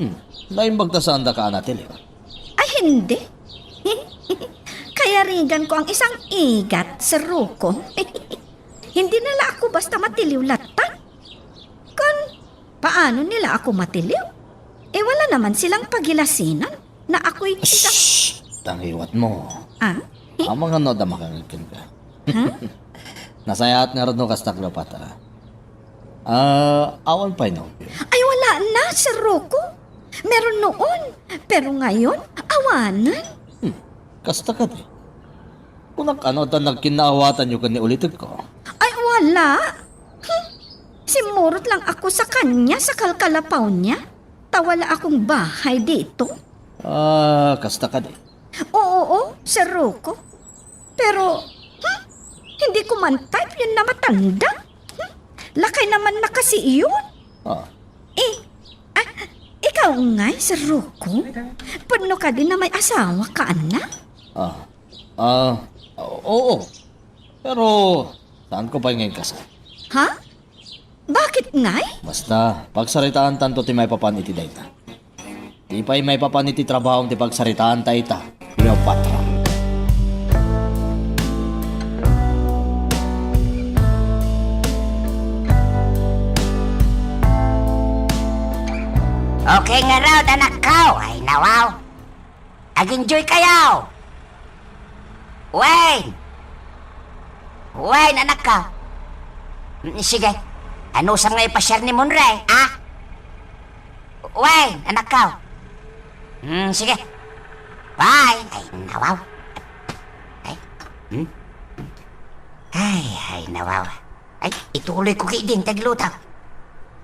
Hmm. Naimbag ta saanda ka a natiliw? Ay, hindi. Kayarigan ko ang isang igat, Sir Rocco. Hindi na la ako basta matiliw latta. Kun paano nila ako matiliw? E, wala naman silang pagilasinan na ako'y isa. Shh! Tangiwat mo. Ah? Amang ano da makangagkan ka? Ha? Nasayaat ngarud no kasta, Cleopatra. Ah, awan pay nobyo? Ay, wala na, Sir Rocco. Meron noon, pero ngayon, awanan. Hmm, kasta kadi. Kunak ano ta nagkinnaawatanyo ken ni ulitek ko? Ay, wala. Hmm. Simmurot lang ako sa kanya sa kalkalapaw niya. Ta wala akong bahay dito. Ah, kasta kadi. Oo, oo, Sir Rocco. Pero, hmm, hindi ko man type yun na matanda. Hmm, lakay naman na kasi yun. Ah. Eh, ah, ikaw ngay, Sir Rocco? Pudno ka din na may asawa ka, anak? Ah, ah, oo. Pero, saan ko pa ngay kasal? Ha? Bakit ngay? Basta, pagsaritaantanto ti maipapan iti dayta. Di pay maipapan iti trabahom ti pagsaritaanta ita, Cleopatra. Okay ngarud, anakko. Ay, nawaw. Ag-enjoy kayo! Wayne! Wayne, anakko! Mm, sige. Anusam nga ipasiar ni Monre, ha? Wayne, anakko! Mm, sige. Bye! Ay, nawaw. Ay, hmm? Ay, ay, nawaw. Ay, ituloy ko kay din, tagluto.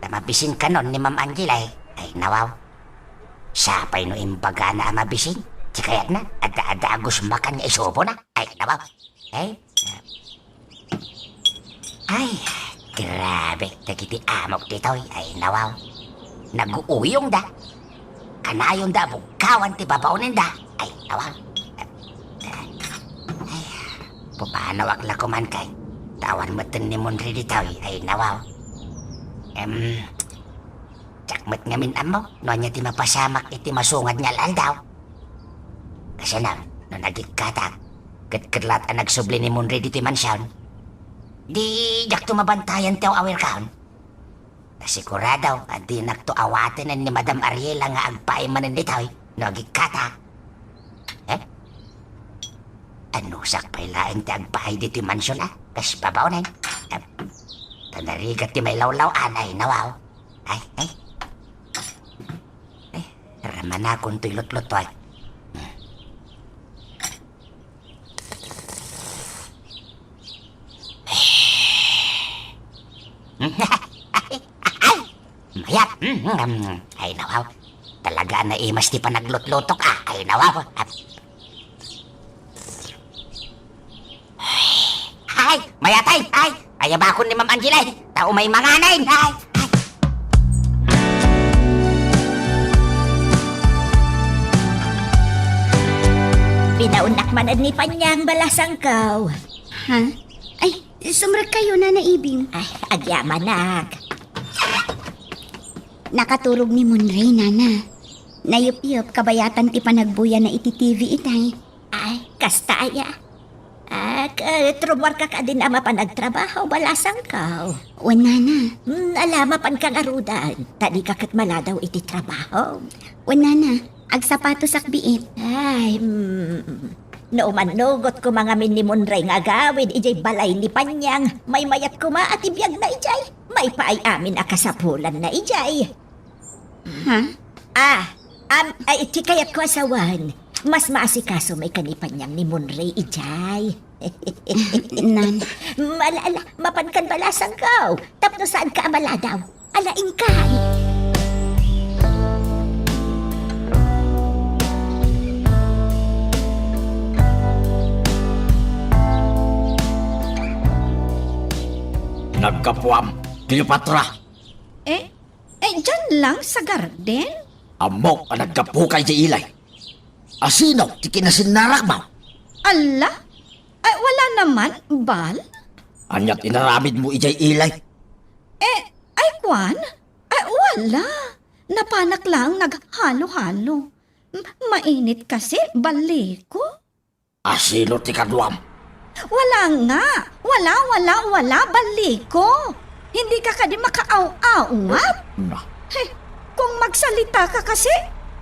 Ta mabisin kanon ni Ma'am Angel, ay. Ay, nawaw. Sapay no imbagana a mabisin, ti kayatna, adda-adda a gusmakan nga isubona. Ay, nawaw. Ay, ay, grabe, dagiti amok ditoy. Ay, nawaw. Naguuyongda. Kanayonda a bugkawan ti babaonenda. Ay, nawaw. Ay, pupanawak la kuman kay. Tawan metten ni Monre ditoy. Ay, nawaw. Em, Diak met ngamin ammo no ania ti mapasamak iti masungad nga al-aldaw. Kasano no nagikkatak ket ket laat a nagsubli ni Monroy ditoy mansion? Di diakto mabantayan ti aw-awirkon. Ta sigurado a dinakto awatenen ni Madam Ariela nga agpaay manen ditoy no agikkatak. Eh? Anusak pay laeng ti agpaay ditoy mansion a kas babaonen. Eh, ta narigat ti mailawlaw-an, ay nawaw. Ay, ay. Ay, ramanakon toy lutluto, ay. Ay! Mayat! Ay, nawaw. Talaga a naimas ti panaglutlutok, ah. Ay, nawaw. Ay, mayat, ay, ay. Ayabakon ni Ma'am Angela, ay. Ta umay mangan, ay. Ay, ay. Pinaunnak manen ni Panyang, balasangko. Ha? Ay, sumrekkayo, Nana Ibing. Ay, agyamanak. Nakaturog ni Monroy, Nana. Nayupyop kabayatan ti panagbuyana iti T V itay. Ay, kasta aya. Ah, ket rummuarka kadin a mapan agtrabaho, balasangko. Wen, Nana. Hmm, ala, mapanka ngaruden. Ta dika ket maladaw iti trabaho. Wen, Nana. Agsapatosak biit. Ay, hmm. No umannugot koma ngamin ni Monroy nga agawid idiay balay ni Panyang, maymayat koma a ti biagna idiay. Maipaay amin a kasapulanna idiay. Ha? Ah, am, ay, ti kayatko a sawen, mas maasikaso met ken ni Panyang ni Monroy idiay. Nan. Ala, ala, mapankan, balasangko, tapno saanka a maladaw. Ala, inkan. Naggapuam, Cleopatra. Eh? Eh, diyan lang sa garden? Ammok a naggapuka idiay ilay. Asino ti kinasinnarakmo? Ala? Ay, wala naman, bal? Ania ti inaramidmo idiay ilay? Eh, ay, kwan? Ay, wala. Napanak lang naghalo-halo. M-, mainit kasi, baliko. Asino ti kaduam? Wala nga. Wala, wala, wala, baliko. Hindi ka kadi makaaw-awat? Na. He, kung magsalita ka kasi,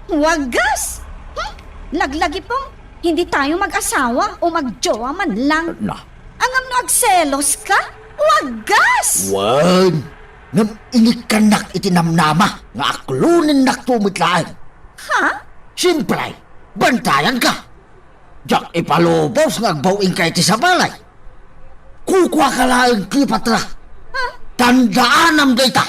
wagas. Hmm? Laglagipong hindi tayo mag-asawa o magjowa man lang. Na. Ngem no agselos ka, wagas! Wen, ngem inikkannak iti namnama nga aklonennakto met laeng. Ha? Siempre, bantayanka. Diak ipalubos nga agbaw-ingka iti sabalay. Kukuaka laeng, Cleopatra. Tandaanam dayta.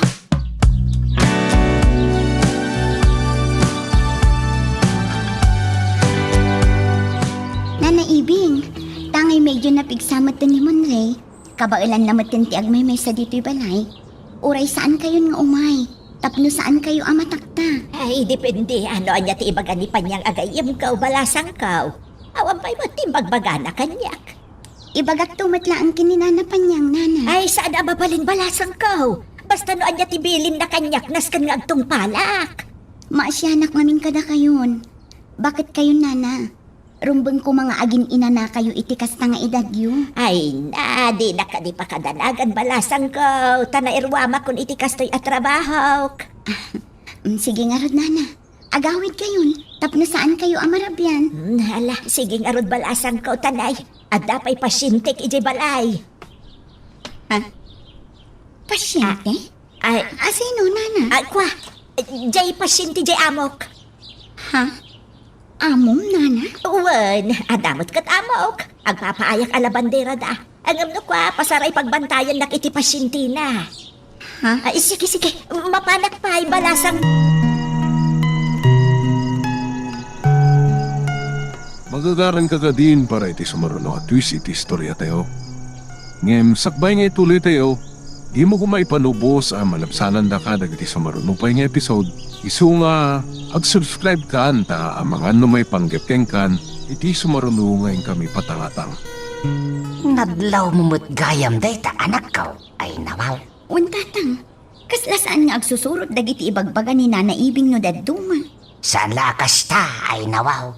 Nana Ibing, tangay medyo napigsa met ni Monroy. Kabaelanna metten ti agmaymaysa ditoy balay. Uray saankayon nga umay, tapno saankayo a mataktak. Ay, depende no ania ti ibaga ni Panyang a gayyemko, balasangko. Awan pay met ti ibagbagana kaniak. Ibagakto met laeng ken ni Nana Panyang, Nana. Ay, saan a mabalin, balasangko. Basta no ania ti bilinna kaniak, nasken nga agtungpalak. Maasianak ngamin kadakayon. Baket kayon, Nana? Rumbeng koma nga agin-inanakayo iti kasta nga edadyo. Ay na, dinak kadi pakadanagan, balasangko, ta nairuamakon iti kastoy a trabahok. Mm, sige ngarud, Nana. Agawidkayon, tapno saankayo a marabian. Mm, hala, sige ngarud, balasangko, ta nay, adda pay pasientek idiay balay. Ha? Pasiente? Ah, ay. Asino, Nana? Ay, kua, diay pasiente diay amok. Ha? Amom, Nana? Wen, adda met ket amok. Agpapaayak a labanderada. Ngem no kua, pasaray pagbantayannak iti pasientena. Ha? Ay, sige, sige. Mapanak pay, balasang. Magagaranka kadin para iti sumaruno a twist iti istoriatayo. Ngem sakbay nga ituloytayo, dimo koma ipalubos a malabsanandaka dagiti sumaruno pay nga episode, isu nga ag-subscribe kan ta amangan no maipanggep kenkan iti sumaruno nga inkami patangatang. Nadlawmo met gayam dayta, anakko, ay nawal. Wen, Tatang, Kasla saan nga agsusurot dagiti ibagbaga ni Nana Ibing no dadduma. Saan la a kasta, ay nawaw.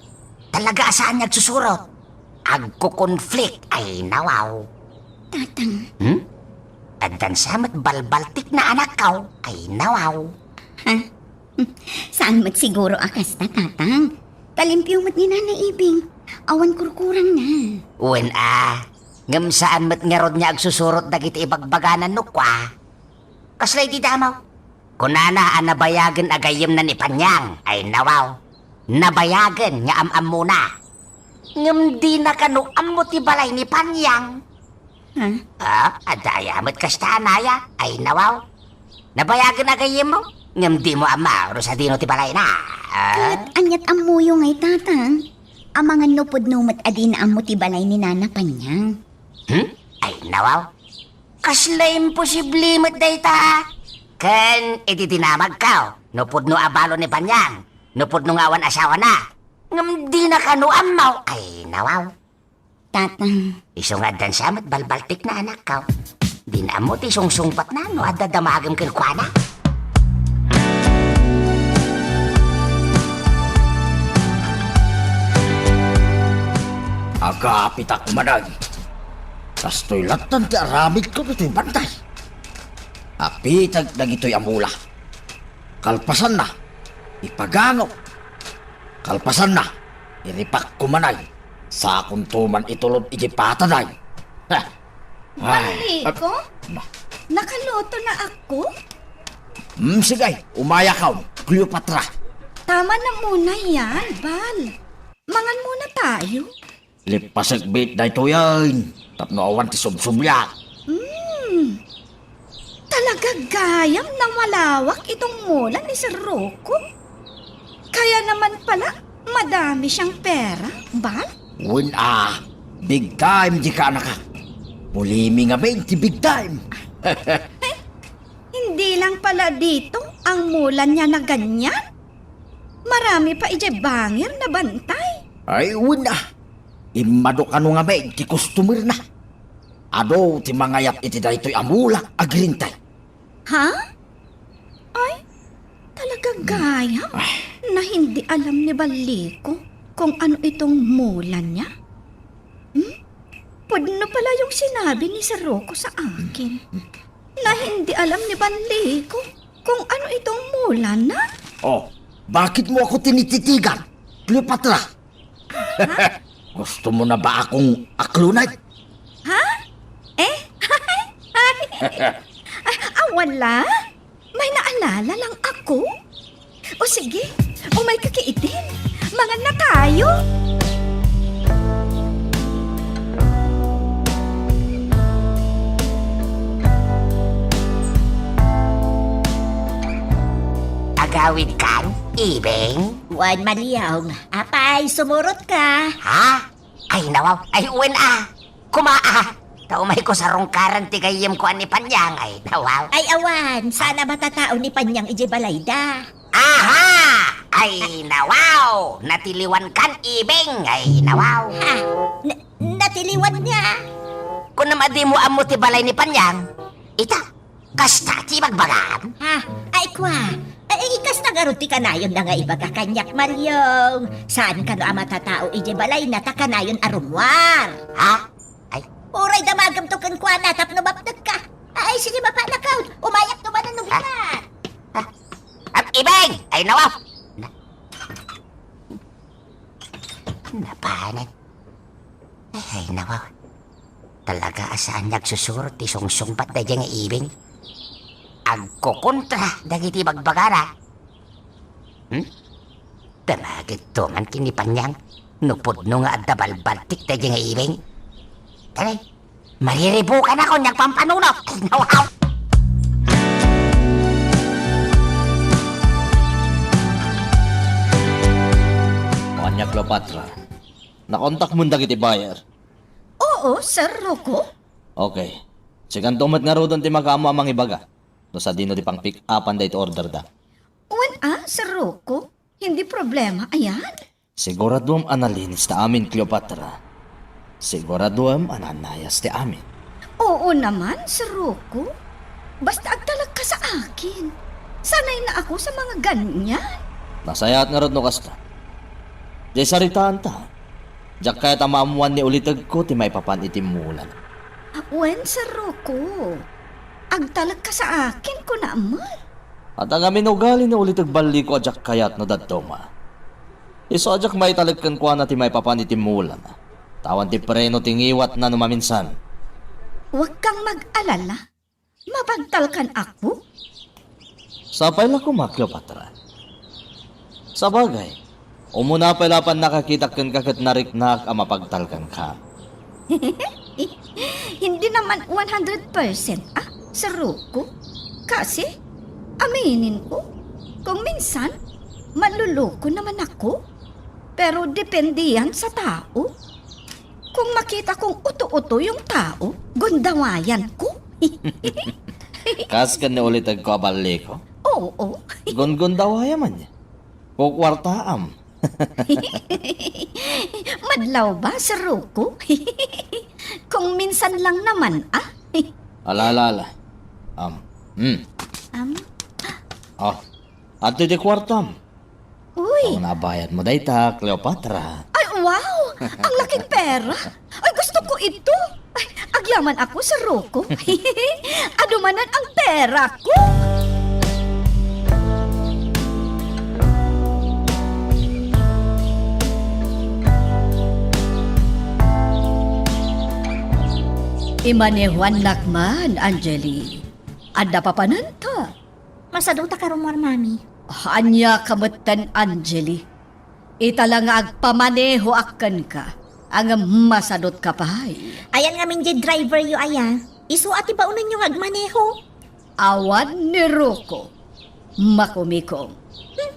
Talaga a saan nga agsusurot. Agko-conflict, ay nawaw. Tatang. Hmm? Addan sa met balbaltik na anakkaw, ay nawaw. Ha? Saan met siguro a kasta, Tatang. Talimpio met ni Nana Ibing. Awan kurkurangna. Wen a, ngem saan met ngarud nga agsusurot dagiti ibagbagana no kua. Kasla iti damaw. Kunana a nabayagen a gayyemna ni Panyang, ay nawaw. Nabayagen nga am-ammona. Ngem dina kano ammo ti balay ni Panyang. Ha? Ah, adda aya met kasta a naya, ay nawaw. Nabayagen a gayyemmo, ngem dimo ammo no sadino ti balayna. Ah? Ket aniat ammoyo ngay, Tatang? Amangan no pudno met a dina ammo ti balay ni Nana Panyang. Hmm? Ay nawaw. Kasla imposible met dayta. Ken idi dinamagkaw, no pudno a balo ni Panyang, no pudno nga awan asawana. Ngem dina kano ammo, ay nawaw. Tatang. Isu nga addan sa met balbaltik na anakkaw. Dina ammo ti sungsungpatna no adda damagem kenkuana. Agapitak manen. Kastoy lattan ti aramidko ditoy bantay. Apiteg dagitoy a mula. Kalpasanna, ipagangok. Kalpasanna, iripakko manen. Sakonto man itulod iti pataday. Heh. Ay, Mariko? Ap-, na. Nakaluto na ako? Hmm, sige, umayakon, Cleopatra. Tama na muna yan, Bal. Mangan muna tayo. Lipasek bit daytoyen, tapno awan ti subsubliak. Hmm. Talaga gayam namalawak itong mula ni Sir Rocco. Kaya naman pala madami siyang pera, Bal? Wen a, big time di ka, anakak. Pulimi ngamin ti big time. Hindi lang pala dito ang mula niya na ganyan. Marami pa idiay bangir na bantay. Ay, wen a. Immado kano ngamin ti customer na. Adu ti mangayat iti daytoy a mula a green tie. Ha? Ay, talaga gayam na hindi alam ni Baliko kung ano itong mula niya. Hmm? Pudno pala yung sinabi ni Sir Rocco sa akin. Na hindi alam ni Baliko kung ano itong mula na. Oh, bakit mo ako tinititigan, Cleopatra? Ha? Gusto mo na ba akong aklunan? Ha? Eh? Ay, ah, wala. May naalala lang ako. O sige, umay ka kaitin. Mangan na tayo. Agawid kan, Ibing? Wan, Maliong. Apay, sumurot ka. Ha? Ay, nawaw. Ay, wen a. Kumaa. Ta umayko sa rungkaran ti gayyemko a ni Panyang. Ay, nawaw. Ay, awan. Sana matatao ni Panyang idiay balayda. Aha! Ay, nawaw. Natiliwan kan, Ibing. Ay, nawaw. Ha? Na-, natiliwan niya? Kunam a dimo ammo ti balay ni Panyang. Ita, kasta ti ibagbagam? Ha? Ay, kwa. Ay, kasta ngarud ti kanayonna nga ibaga kaniak, Mariong. Saan kano a matatao idiay balayna ta kanayon a rummuar? Ha? Ay. Uray damagemto kenkuana tapno mapnekka. Ay, sige, mapanakaw. Umayak to manen no bigat. Ha? At Ibing! Ay, nawa! Na-, napanan. Ay, nawa. Talaga a saan nga agsusurot ti sungsungbat daydiay nga Ibing. Agkukontra dagiti bagbagana. Hmm? Damagitto man ken ni Panyang no pudno nga adda balbaltik daydiay nga Ibing. Tara, mariribukan ako nga agpampanunot. Nawaw! Ania, Cleopatra. Nakontak mo dagiti buyer? Oo, Sir Rocco. Okay. Sikanto met ngaruden ti makaammo a mangibaga no sadino ti pang-pick-upan daytoy order da. Wen a, Sir Rocco? Hindi problema, ayan? Siguraduem a nalinis ti amin, Cleopatra. Siguraduem a nanayas ti amin. Oo naman, Sir Rocco. Basta agtalekka Sa akin, sanay na ako sa mga ganyan. Nasayaat ngarud no kasta. Diay saritaanta, diak kayat a maammoan ni ulitegko ti maipapan iti mulana. Wen, Sir Rocco, agtalekka sa akin, kunam. Adda ngamin ugali ni uliteg balliko a diak kayat no dadduma. Isu a diak maitalek kenkuana ti maipapan iti mulana. Ta awan ti preno ti ngiwatna no maminsan. Huwag kang mag-alala. Mapagtalkan ako? Sapay la koma, Cleopatra. Sabagay, umuna pay la pannakakitak kenka ket nariknak a mapagtalkanka. Hindi naman one hundred percent, ah, Sir Rocco. Kasi, aminin ko, kung minsan, manloloko naman ako. Pero depende yan sa tao. Kung makita kong uto-uto yung tao, gundawayan ko. Kas ken ni ulitegko a balliko? Oo. Gungundawaya man. Kukwartaam. Madlaw ba, Sir Rocco? Kung minsan lang naman, ah. Ala, ala, ala. Um, hmm. Um, Oh, adtoy ti kuartam. Uy! Nabayadmo dayta, Cleopatra. Ay, wow! Ang laking pera! Ay, gusto ko ito! Ay, agyaman ako, Sir Rocco. Adu manen ang pera ko! Imanehuannak man, Angeli. Adda papananta. Masadota ka rummuar, Mami. Ania ka metten, Angeli? Ita la nga agpamanehoak kenka, ngem masadotka pay. Ayan ngamin diay driveryo aya. Isu a ti baonenyo nga agmaneho. Awan ni Rocco. Makumikom. Hmm.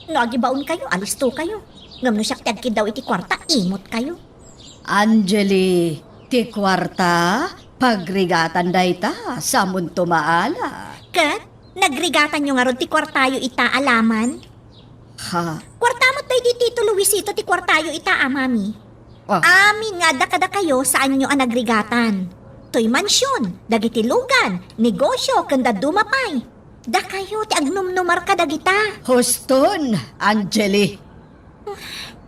No agibaonkayo, alistokayo. Ngem no siak ti agkiddaw iti kuarta, imotkayo. Angeli, ti kuarta, pagrigatan dayta, samonto maala. Ket, nagrigatanyo ngarud ti kuartayo ita a laman? Ha? Kuarta met daydi Tito Luisito ti kuartayo ita a, Mami. Ah. Amin nga adda kadakayo, saanyo a nagrigatan. Toy mansion, dagiti lugan, negosio, ken dadduma pay. Dakayo ti agnumnumar kadagita. Huston, Angeli.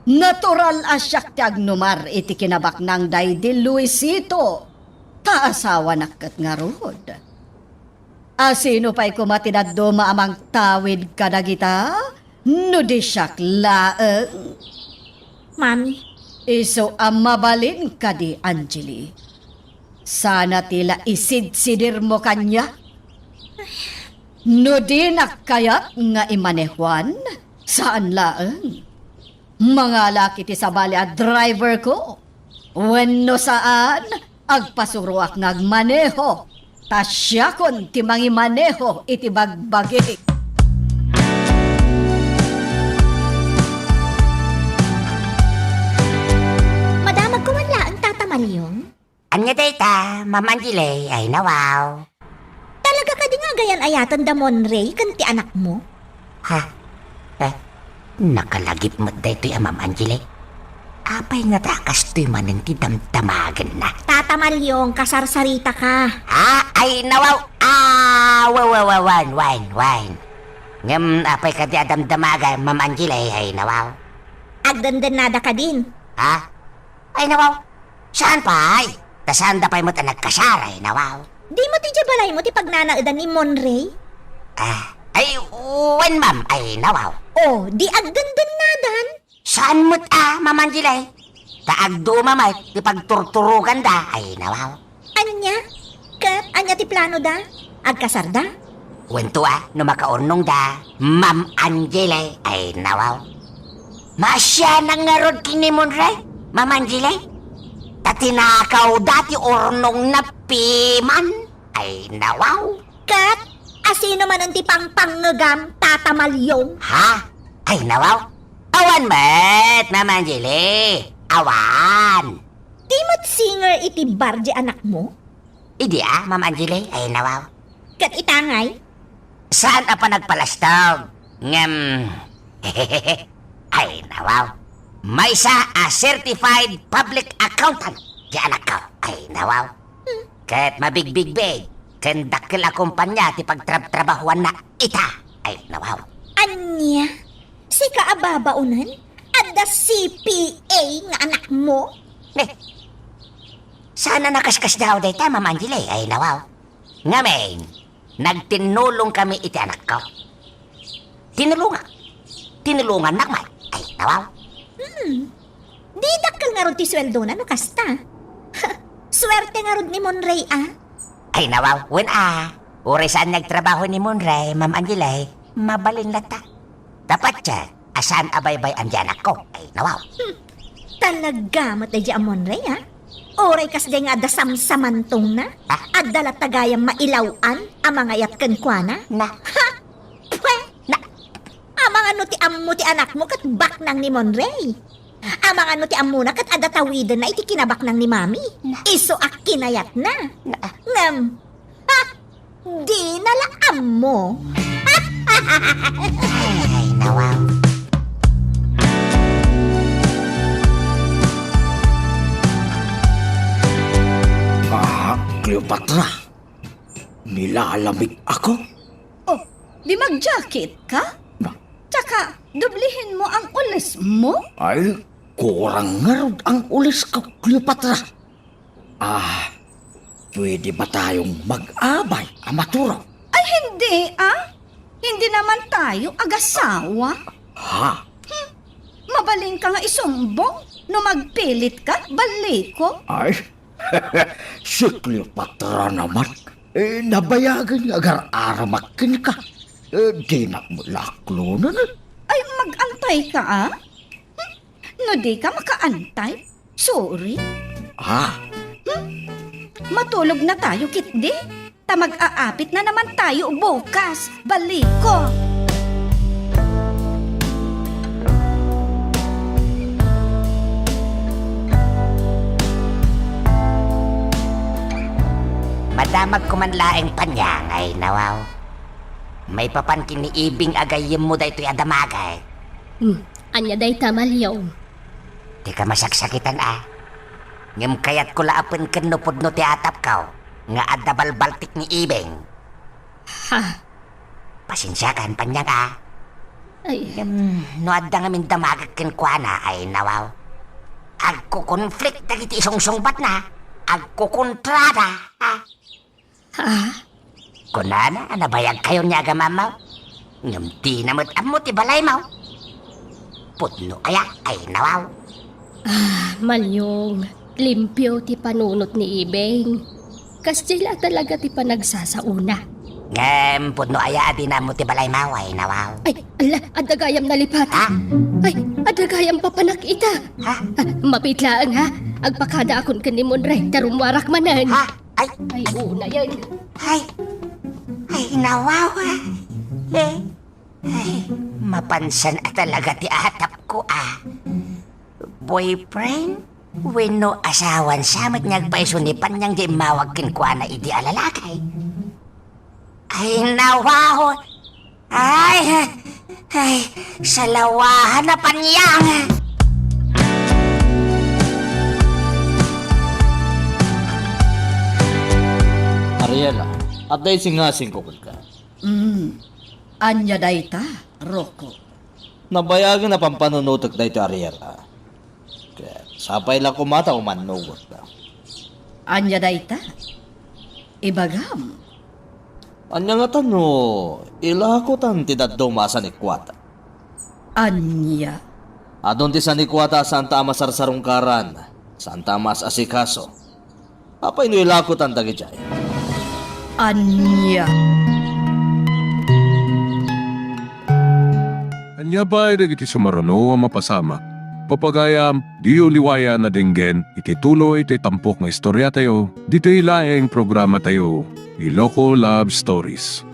Natural a siak ti agnumar iti kinabaknang daydi Luisito, ta asawanak ket ngarud. Asino pay koma ti dadduma a mangtawid kadagita, no di siak laeng? Mami. Isu a mabalin kadi, Angeli? Sana ti la isidsidirmo kaniak. No dinak kayat nga imanehuan, saan laeng. Mangalak iti sabali a driverko. Wenno saan, agpasuroak nga agmaneho, ta siakon ti mangimaneho iti bagbagik. Madamagko man laeng, Tata Maliong. Ania dayta, Ma'am Angeli? Ay, nawaw. Talaga kadi nga agayan-ayaten da Monray ken ti anakmo? Ha? Eh, nakalagip met daytoy a Ma'am Angeli. Apay ngata a kastoy manen ti damdamagenna? Tata Maliong, kasarsaritaka. Ah, ay, nawaw. Ah, wa, wa, wa, wan, wan, wan. Ngem apay kadi a damdamagen, Ma'am Angeli? Ay, nawaw. Agdendennada kadin. Ha? Ay, nawaw. Saan pay? Ta saanda pay met a nagkasar, ay, nawaw. Di met idiay balaymo ti pagnanaedan ni Monray? Ah, ay, wen, ma'am. Ay, nawaw. O, di agdendennadan? Saan met a, Ma'am Angeli? Ta agduma met ti pagturturoganda, ay, nawaw. Ania? Ket ania ti planoda? Agkasarda? Wen to a, no makaurnongda, Ma'am Angeli, ay, nawaw. Maasianak ngarud ken ni Monray, Ma'am Angeli? Ta tinakawda ti urnongna piman, ay, nawaw. Ket asino manen ti pangpangngegam, Tata Maliong? Ha? Ay, nawaw. Awan met, Ma'am Angeli. Awan. Di met singer iti bar diay anakmo? Idi a, Ma'am Angeli? Ay, nawaw. Ket ita ngay? Saan a panagpalastog? Ngem, ay, nawaw. Maysa a certified public accountant diay anakko. Ay, nawaw. Hmm. Ket mabigbigbig. ken dakkel a kompania ti pagtrabtrabahuanna ita. Ay, nawaw. Ania? Sika a babaonen? Adda C P A nga anakmo? Eh, saan a nakaskasdaaw dayta, Ma'am Angeli? Ay, nawaw. Ngamin, nagtinnulongkami iti anakko. Tinulonga. Tinulongannak met. Ay, nawaw. Hmm. Di dakkel ngarud ti sueldona no kasta. Suerte ngarud ni Monray, a. Ay, nawaw, wen a. Uray saan nga agtrabaho ni Monray, Ma'am Angeli, mabalin latta. Dapat siya, a saan a baybay-an ti anakko. Ay, nawaw. Hmm. Talaga met daydi a Monray, a? Uray kasdiay nga adda samsamantongna? Ah? Adda latta gayam mailaw-an a mangayat kenkuana? Na. Ha? Pwe! Na. Amangan no ti ammo ti anakmo ket baknang ni Monray. Amangan no ti ammona ket adda tawidenna iti kinabaknang ni Mami. Na. Isu a kinayatna. Na. Ngem, ha? Dina la ammo. Ay, nawaw. Ah, Cleopatra, nilalamig ako. Oh, di mag-jacket ka? Ba- Tsaka, doblihen mo ang ules mo? Ay, kurang ngarud ang ules ko, Cleopatra. Ah, pwede ba tayong mag-abay a maturog? Ay, hindi, ah. Hindi naman tayo agasawa. Ha? Hmm. Mabalin ka nga isumbong no magpilit ka, baliko. Ay, si Cleopatra naman. Eh, nabayagan nga agar-aramak kenka. Eh, dinak met la aklonen. Ay, mag-antay ka, ah? Hmm? No di ka makaantay, sorry. Ah. Hmm? Matulog na tayo, kitdi. Ta mag-aapit na naman tayo bukas. Baliko. Madamag ko man laeng paniangay, nawaw. Maipapan ken ni Ibing a gayyemmo daytoy a damagek. Hmm, ania dayta, Malyong? Dika masaksakitan, a. Ngem kayatko la a pengken no pudno ti atapko nga adda balbaltik ni Ibing. Ha? Pasensiakan, paniang, a. Ay. Ngem no adda ngamin damagek kenkuana, ay, nawaw. Agko-conflict dagiti isungsungbatna. Agkokontrada, a. Ha? Kunana a nabayagkayon nga agamammaw. Ngem dina met ammo ti balaymaw. Pudno aya, ay, nawaw. Ah, Malyong, limpio ti panunot ni Ibing. Kasdiay la talaga ti panagsasaona. Ngem pudno aya a dina ammo ti balaymaw, ay, nawaw. Ay, ala, adda gayam nalipat. Ha? Ay, adda gayam papanak ita. Ha? Ah, mabiit laeng, ha? Agpakadaakon ken ni Monray, ta rummuarak manen. Ha? Ay. Ay, unayen. Ay. Ay, nawawa. Eh. Ay, mapansan a talaga ti atapko, a. Boyfriend? Wenno asawan sa met nga agpaiso ni Panyang nga immawag kenkuana idi a lalaki? Ay, nawawa. Ay, ay, salawahan a Panyang. Ariela, adda isingasingko kenka. Mm. Ania dayta, Rocco? Nabayagen a pampanunotek daytoy a Ariela. Ket sapay la koma ta umannugotka. Ania dayta? Ibagam. Ania ngata no ilakotan ti dadduma a sanikuata? Ania? Adun ti sanikuata a saanta a masarsarungkaran, saanta a maas-asikaso. Apay no ilakotan dagijay? Ania? Ania pay dagiti sumaruno a mapasamak? Papagayam, diyo liwayan a denggen iti tuloy ti tampok nga istoriatayo, ditoy laeng programatayo, Iloko Love Stories.